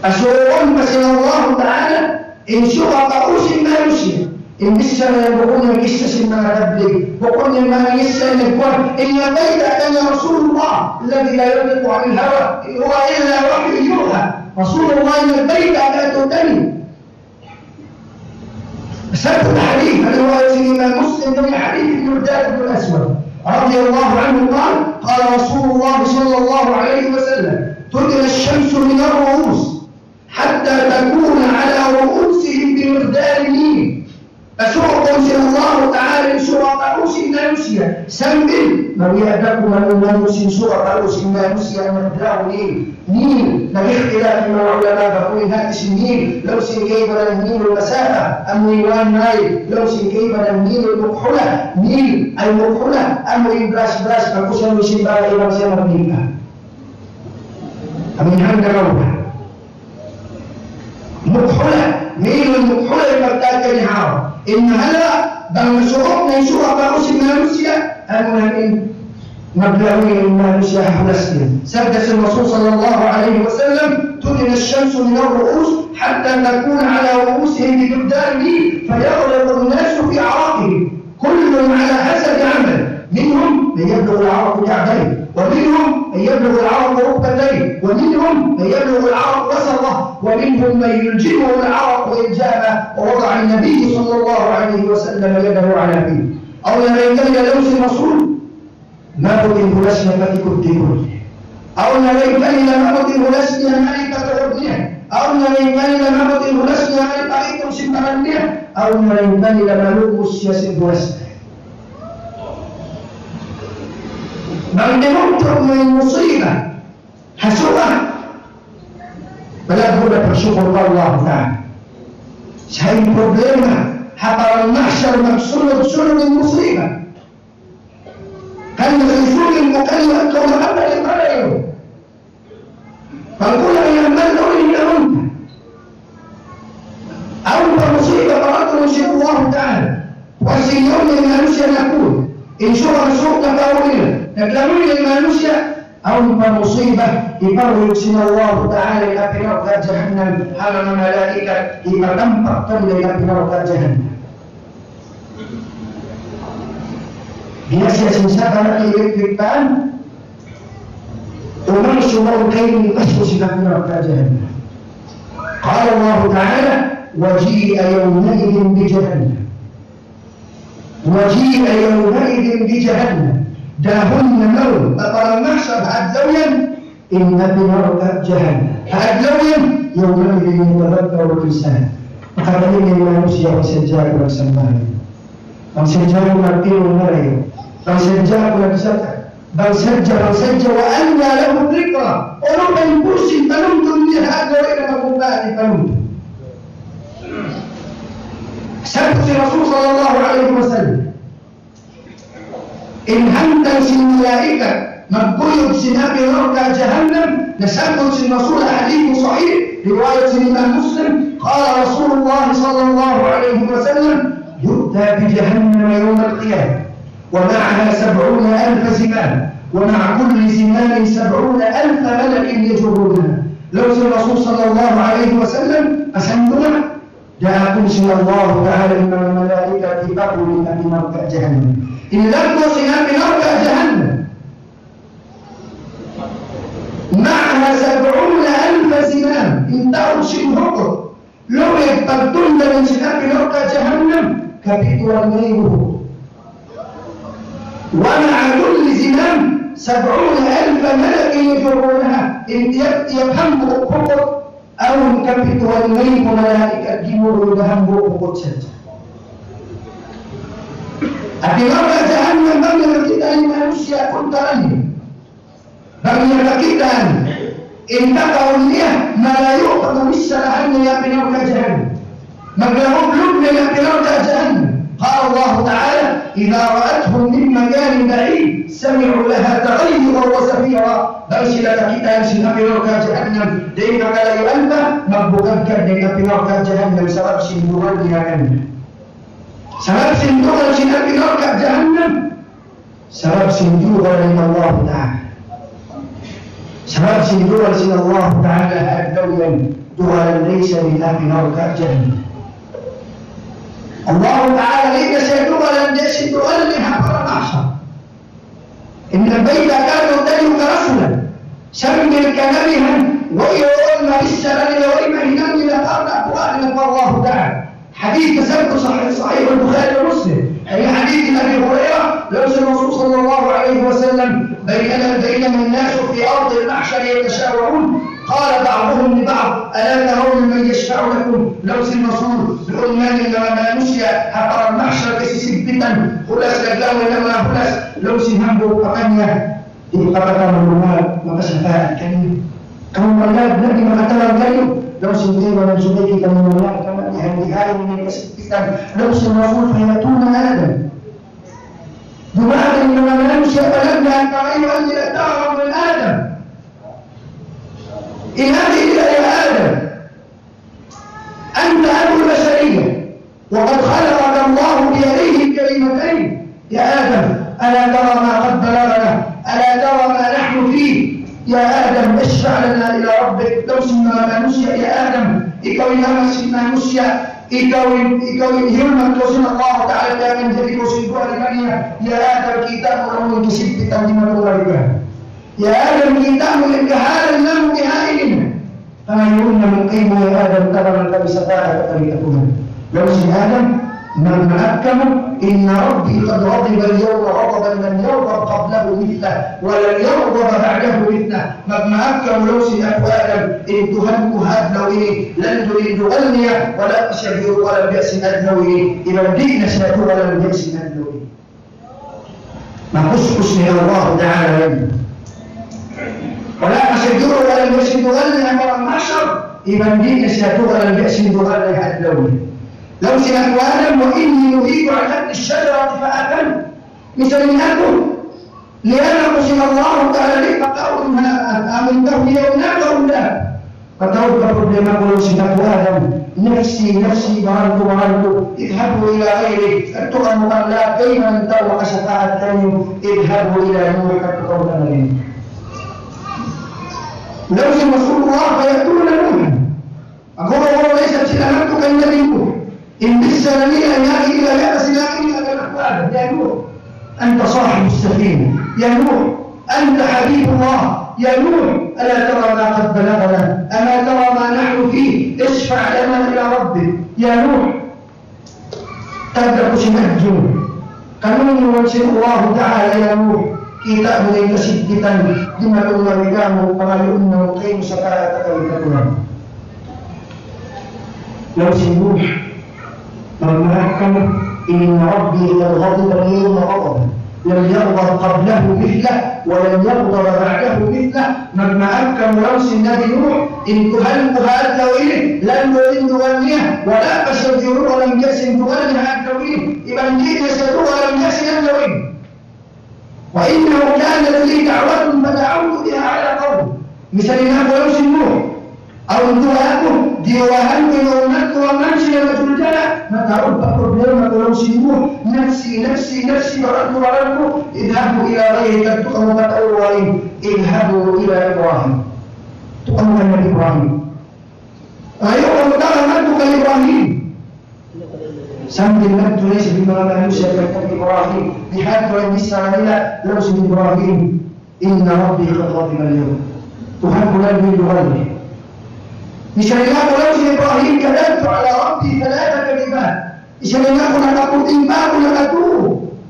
Pasubuhun pa sin Allah Ta'ala in suga pa sin manusiya'. In kissa na yan, bukun in kissa sin manga tablig. Bukun in manga kissa in nagkuhan. In nabayta' kaniya Rasulullah, الذي لا ينطق عن الهوى، إن هو إلا وحي يوحى. Rasulullah in nagbayta' kaniya. Satu hadith, riwayat Imam Muslim dari hadith Miqdad bin Aswad radhiyallahu anhu, قال: قال رسول الله صلى الله عليه وسلم: تدنى الشمس من الرؤوس حتى تكون على رؤوسهم بمقدار ميل. Pasuukun sin Allah Ta'ala in suga pa sin manusiya'. Sambil, mabiya' da kuman in manusiya' in suga pa sin manusiya' magdaw ini. Nil, nag-ikhtilaf in manga ulama bang unu in hati sin Nil, laung sin kaibanan Nilul Masafa, amu in one mile, laung sin kaibanan Nilul Mukhula, Nil al-Mukhula, amu in brush-brush, pagkusan mu sin babai bang siya magmikha. Amu in hanggaw na. Mukhula, Nilul Mukhula in pagtawag kaniya. In mahala, bang masuuk na in suga pa sin manusiya', amu na in maglawi in manusiya' ha hulas niya. Sabda sin Rasul sallallahu alayhi wasallam, تدنى الشمس من الرؤوس حتى تكون على رؤوسهم بمقدار ميل فيغرق الناس في عرقهم. كل على حسب عمله. منهم من يبلغ العرق كعبيه، ومنهم من يبلغ العرق ركبتيه، ومنهم من يبلغ العرق وسطه، ومنهم من يلجمه العرق إلجاما. ووضع النبي صلى الله عليه وسلم يده على فيه. Awn na dayn kanila, laung sin Rasul, maabut in hulas niya pa tikul-tikul. Awn na dayn kanila maabut in hulas niya mari pa tuhud niya. Awn na dayn kanila maabut in hulas niya mari pa itung sin baran niya. Awn na dayn kanila malubus siya sin hulas niya. Bang timubtub mu in musiba ha suga, palaggu' na pagsukur pa Allah Ta'ala. Sa' in problema, ha padang mahsyar magsunud-sunud in musiba. Kan nasusunin mu kaniya kaw na amal in marayaw. Pagkulang in amal, unu in hinangun ta? Awn pa musiba pa amun sin Allah Ta'ala. Puas sin yaun in manusiya' nakul. In suga masuuk na pa unu nila. Naglawi in manusiya'. Awn pa musiba, ipahulug sin Allah Ta'ala in api narka' jahannam, ha manga malaikat, ipatampak kanila in api narka' jahannam. Biya' siya sin saka nag-electric fan, umangsu mawn kaymu, pasku' sin api narka' jahannam. قال الله تعالى: وجيء يومئذ بجهنم. وجيء يومئذ بجهنم. Dahun na mawn, pa padang mahsyar ha adlaw yan, in api narka' jahannam. Ha adlaw yan, يومئذ يتذكر الإنسان. Makabalik in manusiya', bang sadja aku nagsambahayang. Bang sadja aku nagtindug marayaw. Bang sadja aku nagzakat. Bang sadja, bang sadja, وأنى له الذكرى. Unu pa in pursi' panuntun niya ha adlaw yan, bang unu pa in panuntun. Sabda sin Rasul sallallahu alayhi wasallam, in hantang sin malaikat magkuyug sin api narka' jahannam, nasabbut sin Rasul ha hadith sahih, riwayat sin Imam Muslim, قال رسول الله صلى الله عليه وسلم: يؤتى بجهنم يوم القيامة ومعها سبعون ألف زمام، ومع كل زمام سبعون ألف ملك يجرونها. Laung sin Rasul sallallahu alayhi wasallam, pasantungan, daakun sin Allah Ta'ala in manga malaikat, ipa- api narka' jahannam. In laggu' sin api narka' jahannam. معها سبعون ألف زمام. In taud sin hukut. Laung niya pagtundan sin api narka' jahannam, kapituan ngaibu. ومع كل زمام سبعون ألف ملك يجرونها. In tiyap-tiyap hambuuk hukut, awn kapituan ngaibu malaikat gimurul ha hambuuk hukut sadja. Api narka' jahannam bang niya kakitaan in manusiya' kuntalan. Bang niya kakitaan, in kakaun niya, malayu' pa kamisarahan niya api narka' jahannam. Maglahublub niya api narka' jahannam. قال الله تعالى: إذا رأتهم من مكان بعيد سمعوا لها تغيظا وزفيرا. Bang sila kakitaan sin api narka' jahannam, dayn ha kalayuan pa, magbukadkad in api narka' jahannam, sabab sin dugal niya kaniya. Sabab sin dugal sin api narka' jahannam. Sabab sin dugal sin Allah Ta'ala. Sabab sin dugal sin Allah Ta'ala, adlaw yan, dugalan da isab in api narka' jahannam. Allah Ta'ala, di' na siya dugalan, di' siya dugalan ha padang mahsar. In bayta' katu' taniyu karasulan, sambil kanabihan, wayruun mabichara nila, way mahinang nila, karna' Qur'an nila pa Allah Ta'ala. Hadith nasabbut sahih, sahih al-Bukhari wa Muslim. Ay hadith Abi Hurairah, laung sin Rasul sallallahu alayhi wasallam, بينما، بينما الناس في أرض المحشر يتشاورون، قال بعضهم لبعض، ألا ترون من يشفع لكم؟ Laung sin Rasul, duun na in manga manusiya', ha padang mahsar kasisigpitan, hulas naglaung in manga hulas, laung sin hambuuk pa kaniya, Di' pa kamu manungal makasapaat kaniyu. Kamu manungal, di' makatabang kaniyu. Laung sin kaibanan, subay kita manungal, kamu dihan-dihan in kasigpitan. Laung sin Rasul, فيأتون آدم. Dumatung in manga manusiya' pa lagna', kamu manungal, tawag nila Adam. Inati nila, "Ya Adam, أنت أبو البشرية، وقد خلقك الله بيديه الكريمتين. يا آدم، ألا ترى ما قد بلغنا؟ ألا ترى ما نحن فيه؟ يا آدم، اشفع لنا إلى ربك." Laung sin manga manusiya', "Ya Adam, ikaw in ama sin manusiya', ikaw in, ikaw in hiyulmat kaw sin Allah Ta'ala, kaya manjari kaw sin duwa niya. Ya Adam, kita' mu in kasigpitan di' matumal ka. Ya Adam, kita' mu in kahalan namu' bihaini. Pangayuun namu' kaymu, ya Adam, tabangan kami sapaat ha kami katuhan." Laung sin Adam, "Magmaap kamu, إن ربي قد غضب اليوم غضبا لم يغضب قبله مثله، ولن يغضب بعده مثله." Magmaap kamu, laung sin aku Adam, in Tuhan ku ha adlaw ini, landu' in dugal niya, wala' pa siya biyugalan biya' sin adlaw ini, iban di' na siya dugalan biya' sin adlaw ini. Makuskus in Allah Ta'ala yan. Wala' pa siya dugalan biya' sin dugal niya ha padang mahsar, iban di' na siya dugalan biya' sin dugal niya ha adlaw ini. Laung sin aku Adam, وإني نهيت عن أكل الشجرة فأكلت. Misan in aku, liyanan aku sin Allah Ta'ala, di' pakaun ha, ha, amun kaw hiyaw na kaun da. Mataud pa problema ku, laung sin aku Adam. نفسي، نفسي, baran ku, baran ku. اذهبوا إلى غيري. Kadtu kamu kan laung, kayman tau makasapaat kaniyu. اذهبوا إلى نوح, kadtu kamu kan Nabi Nuh. Laung sin Rasulullah, فيأتون نوحا. Guru-guru na isab sila kadtu kan Nabi Nuh. In bichara nila, in agi nila, ya, sila ini adalah Adam, ya Nuh. أنت صاحب السفينة. يا نوح، أنت حبيب الله. يا نوح، ألا ترى ما قد بلغنا؟ أما ترى ما نحن فيه؟ اشفع لنا إلى ربك. يا نوح, tagna' ku sin adjun. Kanungan sin Allah Ta'ala, ya Nuh, kita' mu in kasigpitan, di' matumal kamu, pangayuun namu' kaymu sapaat ha kami katuhan. Laung sin Nuh, magmaap kamu, إن ربي قد غضب اليوم غضبا لم يغضب قبله مثله ولن يغضب بعده مثله. Magmaap kamu, laung sin Nabi Nuh, in Tuhan ku ha adlaw ini, landu' in dugal niya, wala' pa siya biyugalan biya' sin dugal niya ha adlaw ini, iban di' na siya dugalan biya' sin adlaw ini. وإنه كانت لي دعوة فدعوت بها على قوم. Misan in aku, laung sin Nuh, awn duwaa ku, diyuwaahan ku in ummat ku, ampa sila majuljala. Mataud pa problema ku, laung sin Nuh, نفسي، نفسي، نفسي, baran ku, baran ku. اذهبوا إلى غيري, kadtu kamu pa tau lain. اذهبوا إلى إبراهيم. Kadtu kamu kan Nabi Ibrahim. Ayaw kamu tabangan, kadtu kan Ibrahim. Sambil nagtulis sin manga manusiya' kan Nabi Ibrahim, bihadtu in bichara nila laung sin Ibrahim, إن ربي قد غضب اليوم. Tuhan ku, nagduwal-duwal ini. Misan aku laung sin Ibrahim, كذبت على ربي ثلاث كذبات. Misan aku nakaputing pa aku nakatuo.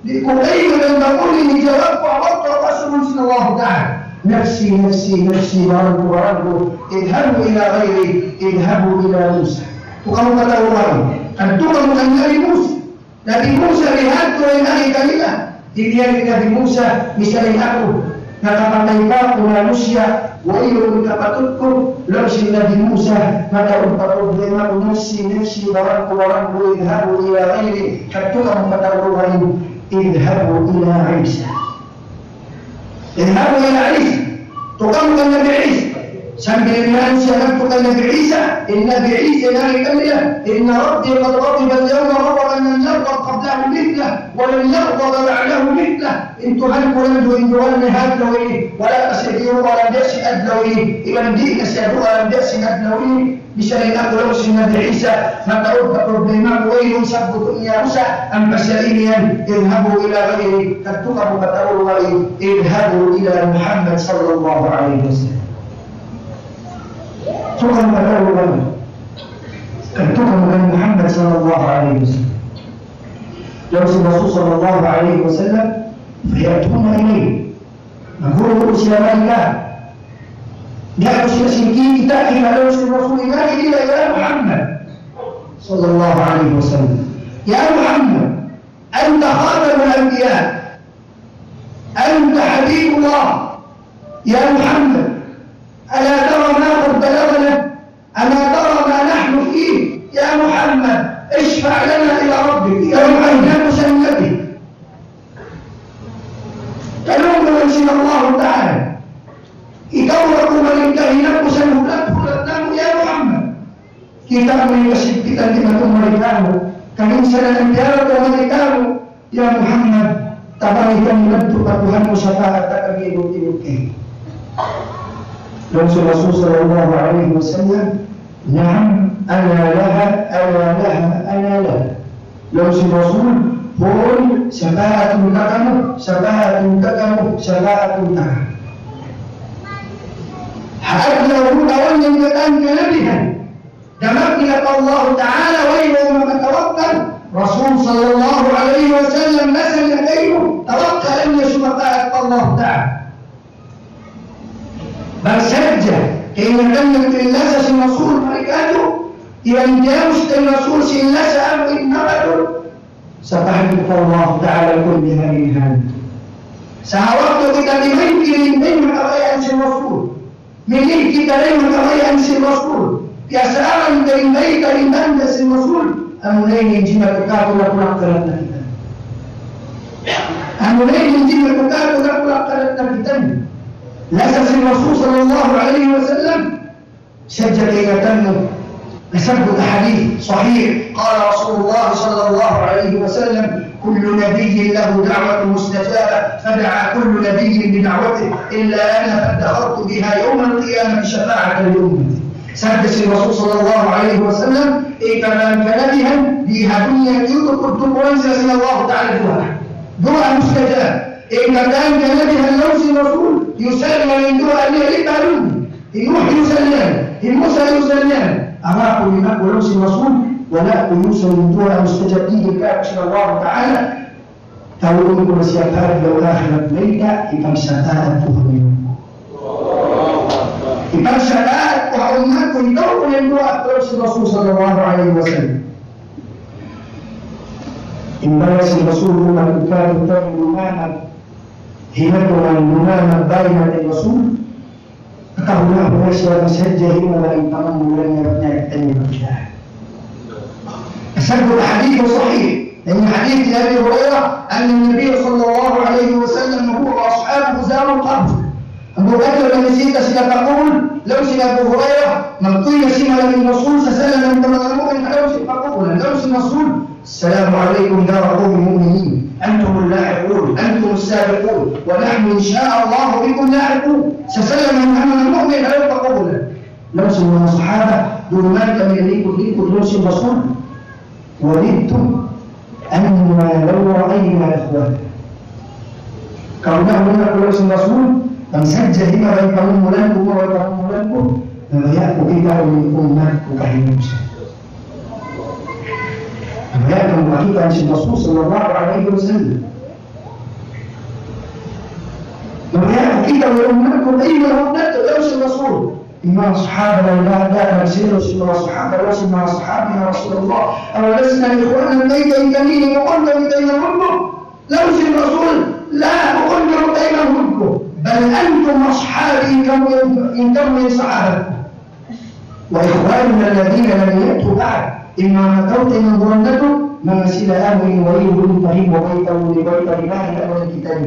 Di' ku kaingatan bang unu in hijawab ku ha waktu aku asubuhun sin Allah Ta'ala. نفسي، نفسي، نفسي, baran ku, baran ku. اذهبوا إلى غيري، اذهبوا إلى موسى. Tuud kamu katawaran. Kadtu kamu kan Nabi Musa. Nabi Musa, bihadtu in agi kanila. Imiyan hi Nabi Musa, misan aku nakapatay pa aku manusiya', wayruun kapatut ku, laung sin Nabi Musa, mataud pa problema ku, نفسي، نفسي, baran ku, baran ku, اذهبوا إلى غيري, kadtu kamu katawaran, اذهبوا إلى عيسى. اذهبوا إلى عيسى. Tuud kamu kan Nabi Isa. Sambil miyan siya nagtuud kan Nabi Isa, in Nabi Isa in agi kanila, إن ربي قد غضب اليوم غضبا لم يغضب قبله مثله ولن يغضب بعده مثله. In Tuhan ku, nagduwal-duwal na in adlaw ini, wala' pa siya diyuwal-duwal biya' sin adlaw ini, iban di' na siya duwal-duwal biya' sin adlaw ini. Misan aku laung sin Nabi Isa, mataud pa problema ku, wayruun sabbutun niya Musa, ampa siya imiyan, اذهبوا إلى غيري, kadtu kamu pa tau lain, اذهبوا إلى محمد صلى الله عليه وسلم. Tuud kamu pa tau lain, kadtu kamu kan Muhammad sallallahu alayhi wasallam. Laung sin Rasul sallallahu alayhi wasallam, فيأتون إليه. Maghuru-huru sila mari ka. Di' aku sila singki, kita kira laung sin Rasul, in agi nila, يا محمد صلى الله عليه وسلم. يا محمد، أنت خاتم الأنبياء. أنت حبيب الله. يا محمد، ألا ترى ما قد بلغنا؟ أما ترى ما نحن فيه؟ يا محمد، اشفع لنا إلى ربك. يا محمد, hinapusan Nabi. Kalungan sin Allah Ta'ala. Ikaw na kumaling ka, hinapusan hulat-hulat namu', ya Muhammad. Kita' mu in kasigpitan di' matumari kamu'. Kaminsanan in piyara tumari kamu'. Ya Muhammad, tabangi kami ngadtu pa Tuhan mu, sapaat ta kami, ibut-ibut kami. Laung sin Rasul sallallahu alayhi wasallam, نعم، أنا لها، أنا لها، أنا لها. Laung sin Rasul, huun, sapaatun ta kamu', sapaatun ta kamu', sapaatun ta kamu'. Ha adlaw awn in katan kanabihan. Damakila pa Allah Ta'ala, way mu makatawakkal. Rasul sallallahu alayhi wasallam, nasal na kaymu, tawakkalan niya sumapaat pa Allah Ta'ala. Bang sadja, kaingatan natu' in lasa sin Rasul mari katu', iban giyaus sin Rasul sin lasa amu in nakatu', sapahan pa Allah Ta'ala kun biharin hal. Sa' waktu kita di' main kiring, di' makabayaan sin Rasul. Mili kita dayn ha kabayaan sin Rasul. Piyasaran dayn bayta' in banda sin Rasul. Amuna ini in jimatu katu' napulak-pulak na kita. Amuna ini in jimatu katu' napulak-pulak na kita. Lasa sin Rasul sallallahu alayhi wasallam. Sadja kaingatan mu. Nasabbut ha hadith sahih, قال رسول الله صلى الله عليه وسلم: كل نبي له دعوة مستجابة، فدعا كل نبي بدعوته، إلا أنا فادخرت بها يوم القيامة شفاعة لأمتي. Sabda sin Rasul sallallahu alayhi wasallam, in katan kanabihan di ha dunya ini, tuud tukuran sila sin Allah Ta'ala duwaa. Duwaa mustajab. In katan kanabihan laung sin Rasul, yusal na in duwaa niya di' ha dunya. Hi Nuh yusal yan, hi Musa yusal yan. Adapun in aku laung sin Rasul, wala' ku yusal in duwaa mustajab dihil kāku' sin Allah Ta'ala. Tawun ku na siya pa adlaw akhirat mayta', hipagsapaat ku ha ummat ku. Hipagsapaat ku ha ummat ku, hikaw ku na in duwaa laung sin Rasul sallallahu alayhi wasallam. In bala sin Rasul, ummat ku, katu' tabi lumanag, hinaturan lumanag, bayna in Rasul. Nakahuna-huna siya, sadja himula in pamumulan niya, niya, niya, niya. Nasabbut ha hadith sahih. Dayn ha hadith hi Abi Hurairah, أن النبي صلى الله عليه وسلم وهو وأصحابه زاروا القبر. Amu katu' namisita sila pa kubul, laung sin Abu Hurairah, magtuy na simana in Rasul sallallahu alayhi wasallam, laung sin pa kubul, laung sin Rasul, السلام عليكم دار قوم مؤمنين، أنتم اللاحقون، أنتم السابقون، ونحن إن شاء الله بكم لاحقون. Salam in manga mu'min ha lawm kubul. Laung sin manga sahaba, duun kami lingkud-lingkud, laung sin Rasul, وددت لو رأينا إخواننا. Kamu na muna kula sin Rasul, bang sadja di' mabaya' pangumulan ku, mabaya' pangumulan ku, mabaya' ku kita' in ummat ku kahinang siya. Mabaya' kamu makita' sin Rasul sallallahu alayhi wasallam. Mabaya' ku kita' in ummat ku kahinang ummat ku, laung sin Rasul. In manga sahaba laung, laung sin manga sahaba, laung sin manga sahaba, "Ya Rasulullah, أولسنا إخوانا, mayta' in kami, bukun kami taymanghud mu?" Laung sin Rasul, "La, bukun kamu taymanghud ku. بل أنتم أصحابي, in kamu yan, in kamu yan sahabat ku. وإخواننا الذين لم يأتوا بعد, in manga tau taymanghud natu', manga sila amu in wayruun pa rin, way tau, way tau, way tau, way tau."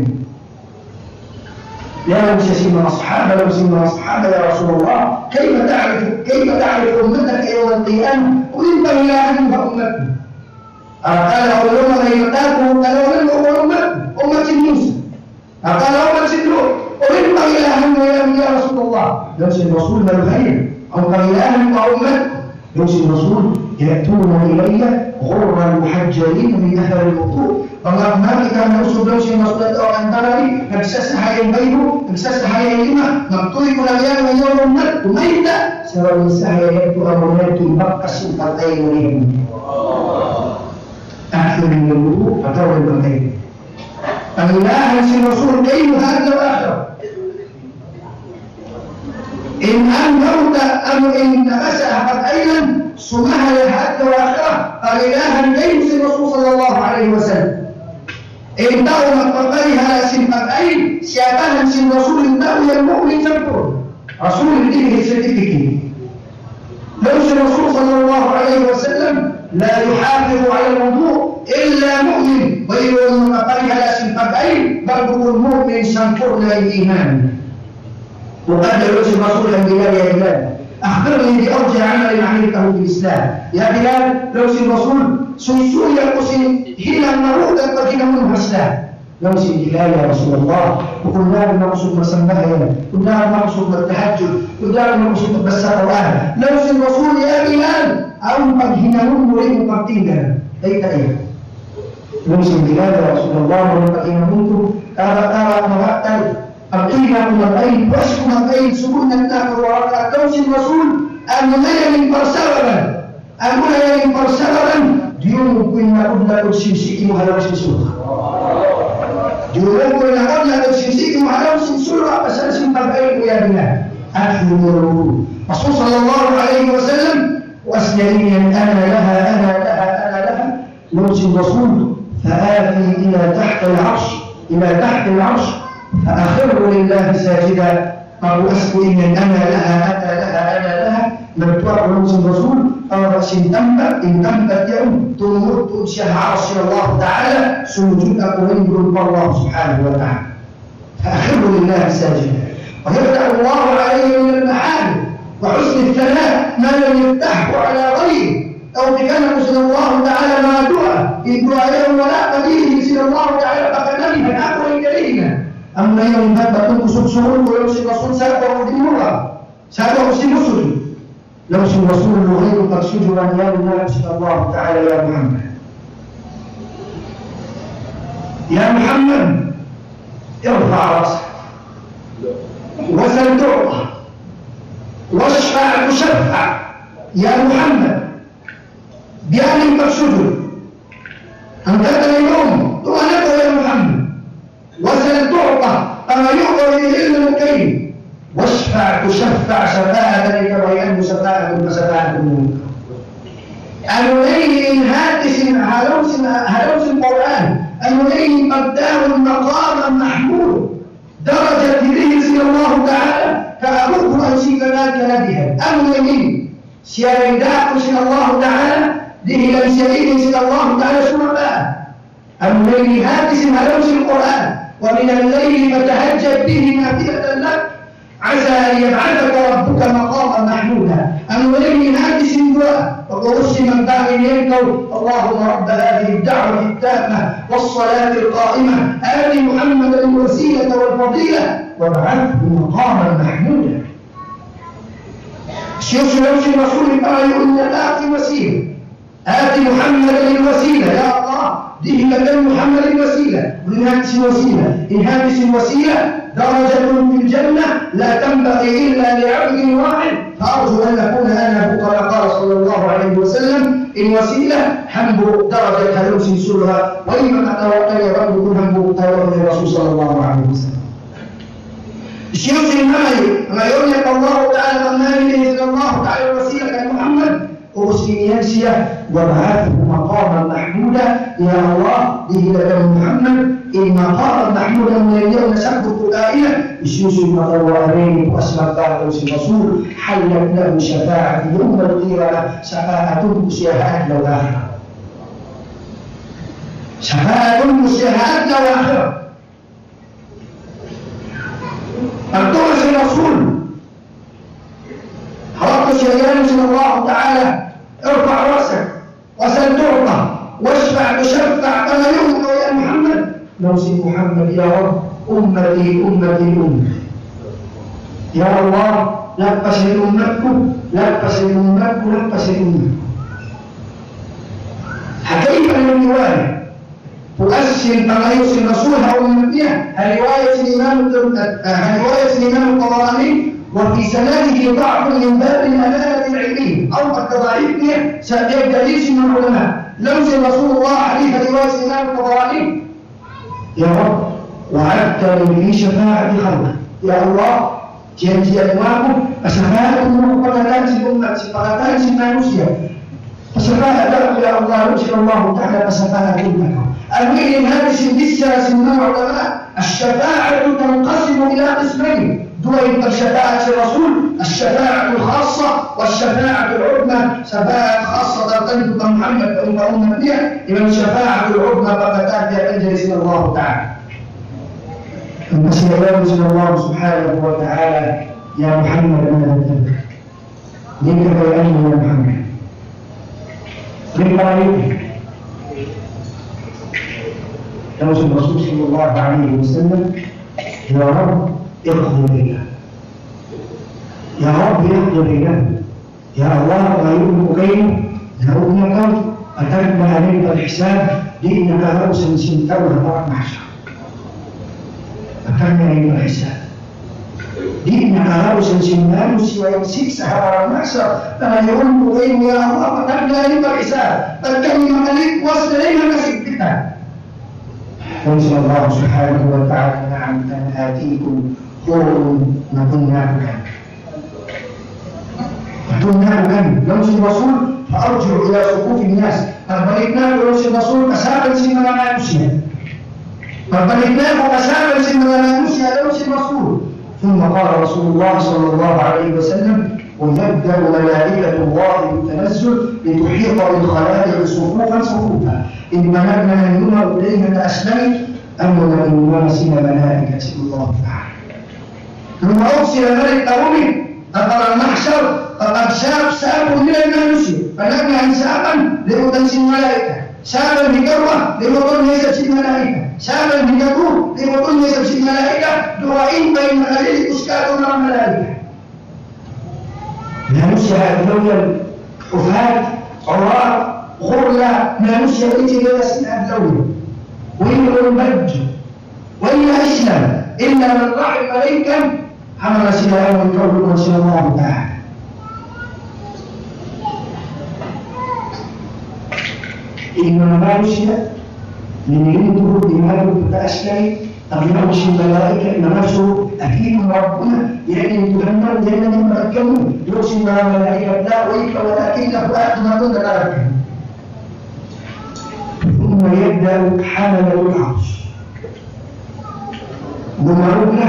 Laung sin manga sahaba, laung sin manga sahaba, "Ya Rasulullah, كيف تعرف، كيف تعرف أمتك يوم القيامة? Unu in pangilahan mu ha ummat mu?" Akala ulama ay mataku, kalawanan mu ummat, ummat sin Musa. Akala ummat sin Nuh, unu in pangilahan mu yan, ya Rasulullah? Laung sin Rasul, "ما الخير, in pangilahan mu ha ummat." Laung sin Rasul, "يأتون إلي غرا محجلين من أثر الوضوء." Bang aku makakita' in usug, laung sin Rasul, ha tau, in tau ini, nagsasahaya in bayhu', nagsasahaya in lima, magtuy ku na yan ha ummat ku, mayta', sabab in sahaya yadtu, amu yadtu in bakas sin pagkahi nila. أكثر من الوضوء, atawa in pagkahi. Pangilahan sin Rasul kaymu ha adlaw akhirat. In anggawta' amu in nakasa ha pag-aylan, sumahaya ha adlaw akhirat, pangilahan kaymu sin Rasul sallallahu alayhi wasallam. In tau magpaparihala sin pag-ayl, siyapahan sin Rasul in tau yan mu'min sampurna'. Rasul in certificate. Laung sin Rasul sallallahu alayhi wasallam, لا يحافظ على الوضوء إلا مؤمن. Wayruun makaparihala sin pag-ayl, bang bukun mu'min sampurna' in iman. Laung sin Rasul, "يا بلال, ya Bilal, أخبرني بأرجى عمل عملته في الإسلام." Ya Bilal, laung sin Rasul, suysuya aku sin hinang marugang paghinangun ha Islam. Laung sin Bilal, "Ya Rasulullah, bukun na aku maksud magsambahayang, bukun na aku maksud magtahajjud, bukun na aku maksud magbasa Qur'an." Laung sin Rasul, "Ya Bilal, awn paghinangun mu di' mu pagtinggal." Ay, kaya. Laung sin Bilal, "Ya Rasulullah, awn paghinangun ku, kara-kara mabatal. Pagtuy na aku mag-ayl, puas ku mag-ayl, subuhun na aku duwa rakaat." Laung sin Rasul, "Amu na yan in parsababan. Amu na yan in parsababan, diyungug ku in laud-laud sin siki mu ha lawm sin surga'. Diyungug ku in laud-laud sin siki mu ha lawm sin surga', pasal sin pag-ayl mu yan na." At humurun. Rasul sallallahu alayhi wasallam, was niya in yan, "أنا لها، أنا لها، أنا لها." Laung sin Rasul, فآوي إلى تحت العرش، إلى تحت العرش، فأخر لله ساجدا. Pag'ubus ku in yan, "أنا لها، أنا لها، أنا لها." Nagtuwa aku, laung sin Rasul, pa sin tampat, in tampat yaun, tumurun siya ha Arsh sin Allah Ta'ala, sumujud aku rin pa Allah Subhanahu wa Ta'ala. فأخر لله ساجدا. ويفتح الله علي من المحامد وحسن الثناء ما لم يفتحه على غيره. Tau di' kaniya sin Allah Ta'ala manga duwaa, in duwaa yan wala' pa dihil sin Allah Ta'ala pa kaniya, aku in kaniya. Amuna yan in bat batun kusug-sugun ku, laung sin Rasul, sa' aku di' mura, sa' aku sinusul. Laung sin Rasul, "Unu in pagsujud yan, ya Allah Ta'ala, ya Muhammad? Ya Muhammad, ارفع رأسك وسل تعطى واشفع تشفع." Ya Muhammad, biya' ini in pagsujud. Angkat in ilung mu, tuwan aku, ya Muhammad. وسل تعطى, pangayu' kaw, dihil mu kaymu. واشفع تشفع, sapaahan kaw, kabayaan mu sapaahan, sapaahan mu. Amu na ini in hati sin, ha lawm sin, ha lawm sin Qur'an. Amu na ini in pagtawagun maqaman mahmud. Daraja dihil sin Allah Ta'ala, kaabuhan sin kanabihan. Amu na ini, siya in daakan sin Allah Ta'ala, dihilan siya ini sin Allah Ta'ala sumapa. Amu na ini in hati sin ha lawm sin Qur'an, ومن الليل فتهجد به نافلة لك عسى أن يبعثك ربك مقاما محمودا. Amu na ini in hati sin duwaa, pag'ubus sin magbangun yan kaw, اللهم رب هذه الدعوة التامة والصلاة القائمة آت محمدا الوسيلة والفضيلة وابعثه مقاما محمودا. Siya, siya, siya, Rasul, in pangayu' niya, آت وسيلة. آت محمدا الوسيلة. Ya Allah, Dihil kan Muhammad in wasila. Unu in hati sin wasila? In hati sin wasila, درجة في الجنة لا تنبغي إلا لعبد واحد، فأرجو أن أكون أنا هو كما قال صلى الله عليه وسلم. In wasila, hambuuk darajat ha lawm sin surga', way makatawa' kaniya bang bukun hambuuk tau niya Rasul sallallahu alayhi wasallam. Siyu sin hamay, ngayon niya pa Allah Ta'ala, pagnabi niya sin Allah Ta'ala wasila kan Muhammad, ubus in yan siya, وابعثه مقاما محمودا. Ya Allah, dihil kan Muhammad in maqaman mahmudan, yan in nasabbut ku kaina, hisiyu-siyu in matawa' dayng ha puas magbahaw sin Rasul, حلت له شفاعتي يوم القيامة, sapaatun ku siya ha adlaw akhirat. Sapaatun ku siya ha adlaw akhirat. Pagtuwa sin Rasul, ha waktu siya iyanun sin Allah Ta'ala, ارفع رأسك وسل تعطى واشفع تشفع, pangayuun kaw ya Muhammad. Laung sin Muhammad, يا رب، أمتي، أمتي، أمتي. Ya Allah, lappasan in ummat ku, lappasan in ummat ku, lappasan in ummat ku. Hangkan in riwayat, puas sin pangayu' sin Rasul ha ummat niya. Ha riwayat sin Imam, ah, ha riwayat sin Imam Tabarani, وفي سنده ضعف من باب الأمانة العلمية. Awn pagkadaif niya, sa' dalil sin manga ulama. Laung sin Rasulullah, hadith ha riwayat sin Imam Tabarani, يا رب، وعدتني في شفاعة خلقك. Ya Allah, janjian mu aku, pasapaatun mu aku pagkataan sin ummat, sin pagkataan sin manusiya'. Pasapaat aku, ya Allah, laung sin Allah Ta'ala, pasapaatun mu aku. Amu ini in hati sin bichara sin manga ulama, الشفاعة تنقسم إلى قسمين. Duwa in pagsapaat sin Rasul, الشفاعة الخاصة والشفاعة العظمى. Sapaat khassa tartantu pa Muhammad, pa ummat niya, iban الشفاعة العظمى, pagkataan niya sin Allah Ta'ala. Hangkan siya laung sin Allah Subhanahu wa Ta'ala, يا محمد، ماذا تبغي؟ Mayta' kabayaan mu, ya Muhammad? Mayta' kabayaan mu? Laung sin Rasul sallallahu alayhi wasallam, يا رب، اقض بيننا. يا رب، اقض بيننا. Ya Allah, pangayuun ku kaymu, laung niya kaw, patagna in paghisab, di' na kagausan sin tau ha padang mahsar. Patagna in paghisab. Di' na kagausan sin manusiya' in siksa' ha padang mahsar. Pangayuun ku kaymu, ya Allah, patagna in paghisab. Pagka in makaligwas na in kasigpitan. Laung sin Allah Subhanahu wa Ta'ala, نعم، سآتيكم، huun, matunna' ku kaniyu. Matunna' ku kaniyu. Laung sin Rasul, فأرجع إلى صفوف الناس. Pagbalik na aku, laung sin Rasul, pa sap sin manga manusiya'. Pagbalik na aku pa sap sin manga manusiya', laung sin Rasul. ثم قال رسول الله صلى الله عليه وسلم، ويبدأ ملائكة الله بالتنزل لتحيط بالخلائق صفوفا صفوفا. In panagnaan dumatung dayn ha taas langit, amuna in manga sila malaikat sin Allah Ta'ala. Lumaug sila mari pa ummat, pa padang mahsar, pa pagsap-sap nila in manusiya'. Panagnaan sapan, limutan sin malaikat. Sapan hikaruwa, limutan na isab sin malaikat. Sapan hikatū, limutan na isab sin malaikat. Dugaing pa in makaliligwas kātu' manga malaikat. Manusiya' adlaw yan, hufat, urat, ghurla, manusiya' di' sila sin adlaw yan. Way na badju', way na islam, إلا من رحم, malayngkan ha manga sila amun kaulungan sin Allah Ta'ala. In manga manusiya', minilindug, imagu pa taas langit, paglaung sin malaikat, mangasubu, أفيكم ربنا, yan in Tuhan namu', yan in magkamu. Laung sin manga malaikat, لا, way pa, ولكنه آدم, aku na. ثم يبدأ حملة العرش. Dumatung na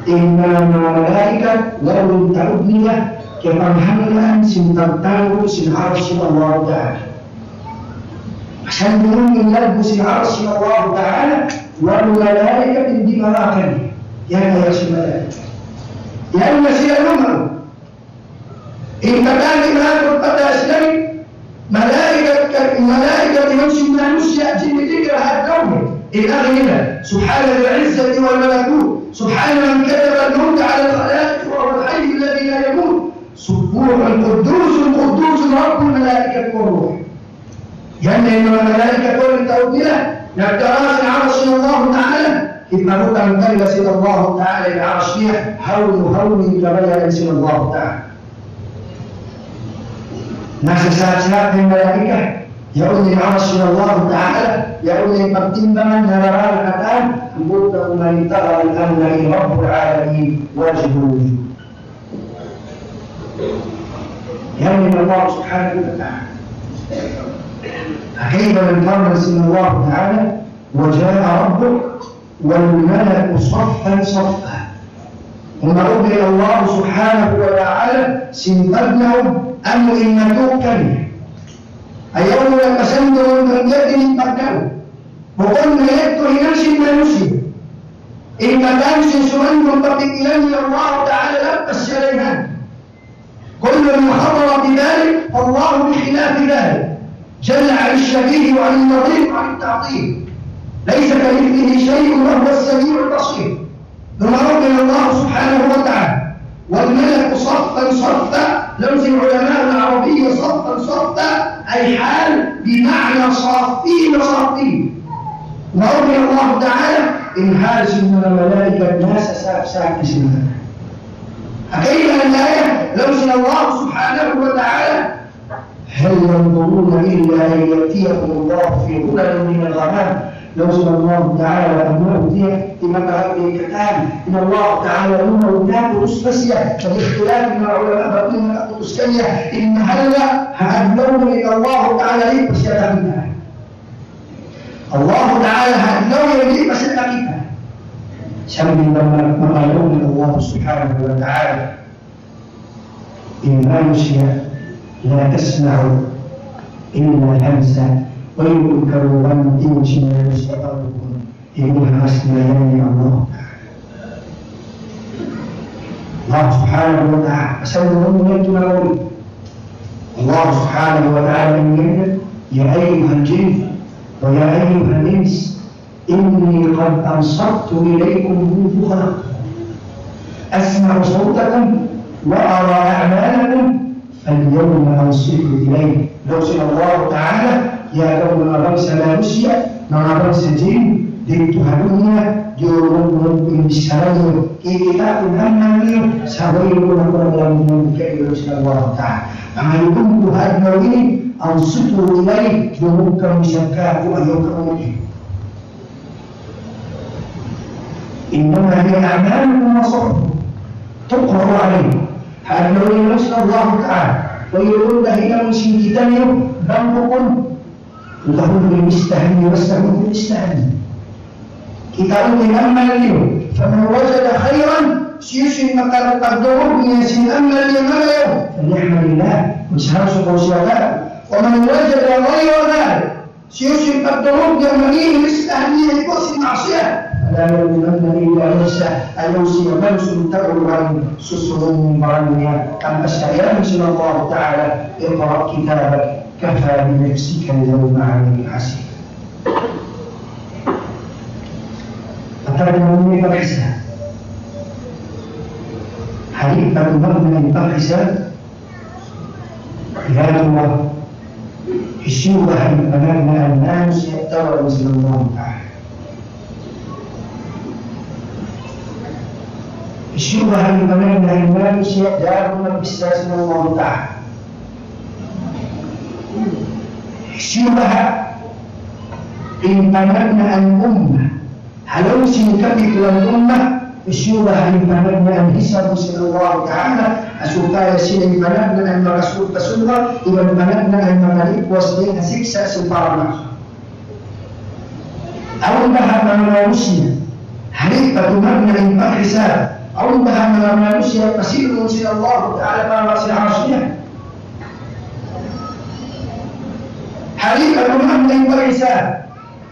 in manga malaikat, walu in taud nila, kiyapanghandaan sin pagtanggu' sin Arsh sin Allah Ta'ala. Sangkun in laggu' sin Arsh sin Allah Ta'ala, walu malaikat in dimarakan. Yan in Arsh sin malaikat. Yan na sila lumang. In katan imaabut pa taas langit, malaikat ka, malaikat iban sin manusiya', jin, jin, lahat kami. In agi nila, سبحان ذي العزة والملكوت، سبحان من كتب الموت على الخلائق وهو الحي الذي لا يموت، سبوح قدوس قدوس رب الملائكة والروح. Yan na in manga malaikat, wala' in taud nila, nagdara sin aras sin Allahu Ta'ala, hipabutang kanila sin Allahu Ta'ala in aras niya, hawnu-hawnu in kabayaan sin Allahu Ta'ala. Nasasaat-saat in malaikat, yaun in aras sin Allahu Ta'ala, yaun in pagtimbangan, nararaan katan, hambuuk na kuman in tara in amna in Rabbul Alamin, wajibul wujud. Yan in Allah Subhanahu wa Ta'ala. Kaibanan parman sin Allah Ta'ala, وجاء ربك والملك صفا صفا. Umaug in Allah Subhanahu wa Ta'ala sin pagnaug amu in matukan. Ayaw mu na pasandungun bang yadtu in pagnaug. Bukun na yadtu hinang sin manusiya'. In katan sin sumandung pa pikilan sin Allah Ta'ala lampas siya dayn ha. كل ما خطر ببالك فالله بخلاف ذلك جل عن الشبيه وعن النظير وعن التعطيل. ليس كمثله شيء وهو السميع البصير. Umaug in Allah Subhanahu wa Ta'ala, والملك صفا صفا, laung sin ulama al-Arabiyya صفا صفا, أي حال بمعنى صافين صافين. Umaug in Allah Ta'ala, in hal sin manga malaikat nasasaat-saat sin manga. Kaibanan ayat, laung sin Allah Subhanahu wa Ta'ala, هل ينظرون إلا أن يأتيهم الله في ظلل من الغمام. Laung sin Allah Ta'ala, amu tiya, di' makaagad katan, in Allah Ta'ala, amu na terus pa siya, sa ikhtilaf, in manga ulama, bang unu in makaputus kaniya, in mahal niya, ha adlaw in Allah Ta'ala, di' pa siya nakita'. Allah Ta'ala, ha adlaw yan, di' pa siya nakita'. Sambil mapalaung in Allah Subhanahu wa Ta'ala. In manusiya', لا تسمع إلا همسا, wayruun karuban tiyu sin manusiya' bang bukun in hambuuk na yan in Allah Ta'ala. Allah Subhanahu wa Ta'ala, pasal mu yan kinakauli. Allah Subhanahu wa Ta'ala in yan, يا أيها الجن ويا أيها الإنس إني قد أبسطت إليكم ضيوفا أسمع صوتكم وأرى أعمالكم فاليوم أنصتوا إلي. Laung sin Allah Ta'ala, ya kaw manga bangsa manusiya', manga bangsa jin, didtu ha dunya, diyurungun ku in bichara niyu, kikita' ku in amal niyu, sa' wayruun aku naglaung kaniyu, laung sin Allah Ta'ala. Pangayuun ku ha adlaw ini, أنصتوا إلي, dungug kamu isab kāku', ayaw kamu mag-iyu. إنما هي أعمالكم وصوركم تقرأ عليكم. Ha adlaw ini, laung sin Allah Ta'ala, wayruun da hinangun sin kitaniyu, bang bukun, utawa in listahan niyu, basta in listahan niyu. Kitaun in amal niyu. فمن وجد خيرا, hisiyu-siyu in makapagdungug niya sin amal niya marayaw, فليحمد الله, magsukul siya kātu'. ومن وجد غير ذلك, hisiyu-siyu in pagdungug niya mangī', listahan niya iban sin maksiyat, فلا يلومن إلا نفسه, ayaw siya malusun tau iban susungun baran niya. Ampa siya yan sin Allah Ta'ala, اقرأ كتابك كفى بنفسك اليوم عليك حسيبا. Pagka tumagna' in paghisab, ha di' pa tumagna' in paghisab, ikaruwa, hisiyu baha' in panagnaan manusiya' tawad sin Allah Ta'ala? Hisiyu baha' in panagnaan manusiya' dayn ha bichara sin Allah Ta'ala? Hisiyu baha' in panagnaan umma, ha lawm sin kapituan umma, hisiyu baha' in panagnaan hisab sin Allah Ta'ala, supaya sila in panagnaan makasud pa surga', iban panagnaan makalippas dayn ha siksa' sin paraman. Awn baha' manga manusiya', ha di' pa tumagna' in paghisab. Awn baha' manga manusiya', pasilun sin Allah Ta'ala pa lawm sin aras niya. Ha di' pa tumagna' in paghisab.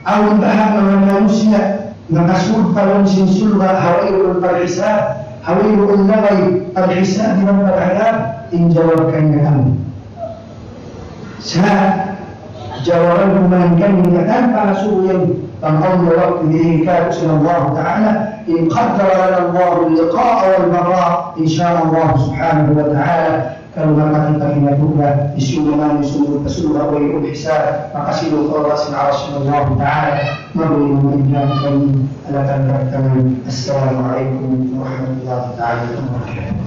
Awn baha' manga manusiya', makasud pa lawm sin surga', ha wayruun paghisab, ha wayruun laway paghisab iban pag-adhab, in jawab kaniya amu. Sa' jawaban ku mayan kaniya katan pangasubu yan, bang awn waktu dihil kātu' sin Allah Ta'ala, إن قدر لنا الله اللقاء والبقاء إن شاء الله سبحانه وتعالى. Kalu maka kita kinatuga, isu naman isu magpasura o yung ihsan, makasilu ko Allah subhanahu wa ta'ala, mabuhay mo ang iyong kami, alatang kami. Assalamu alaikum warahmatullahi ta'ala wabarakatuh.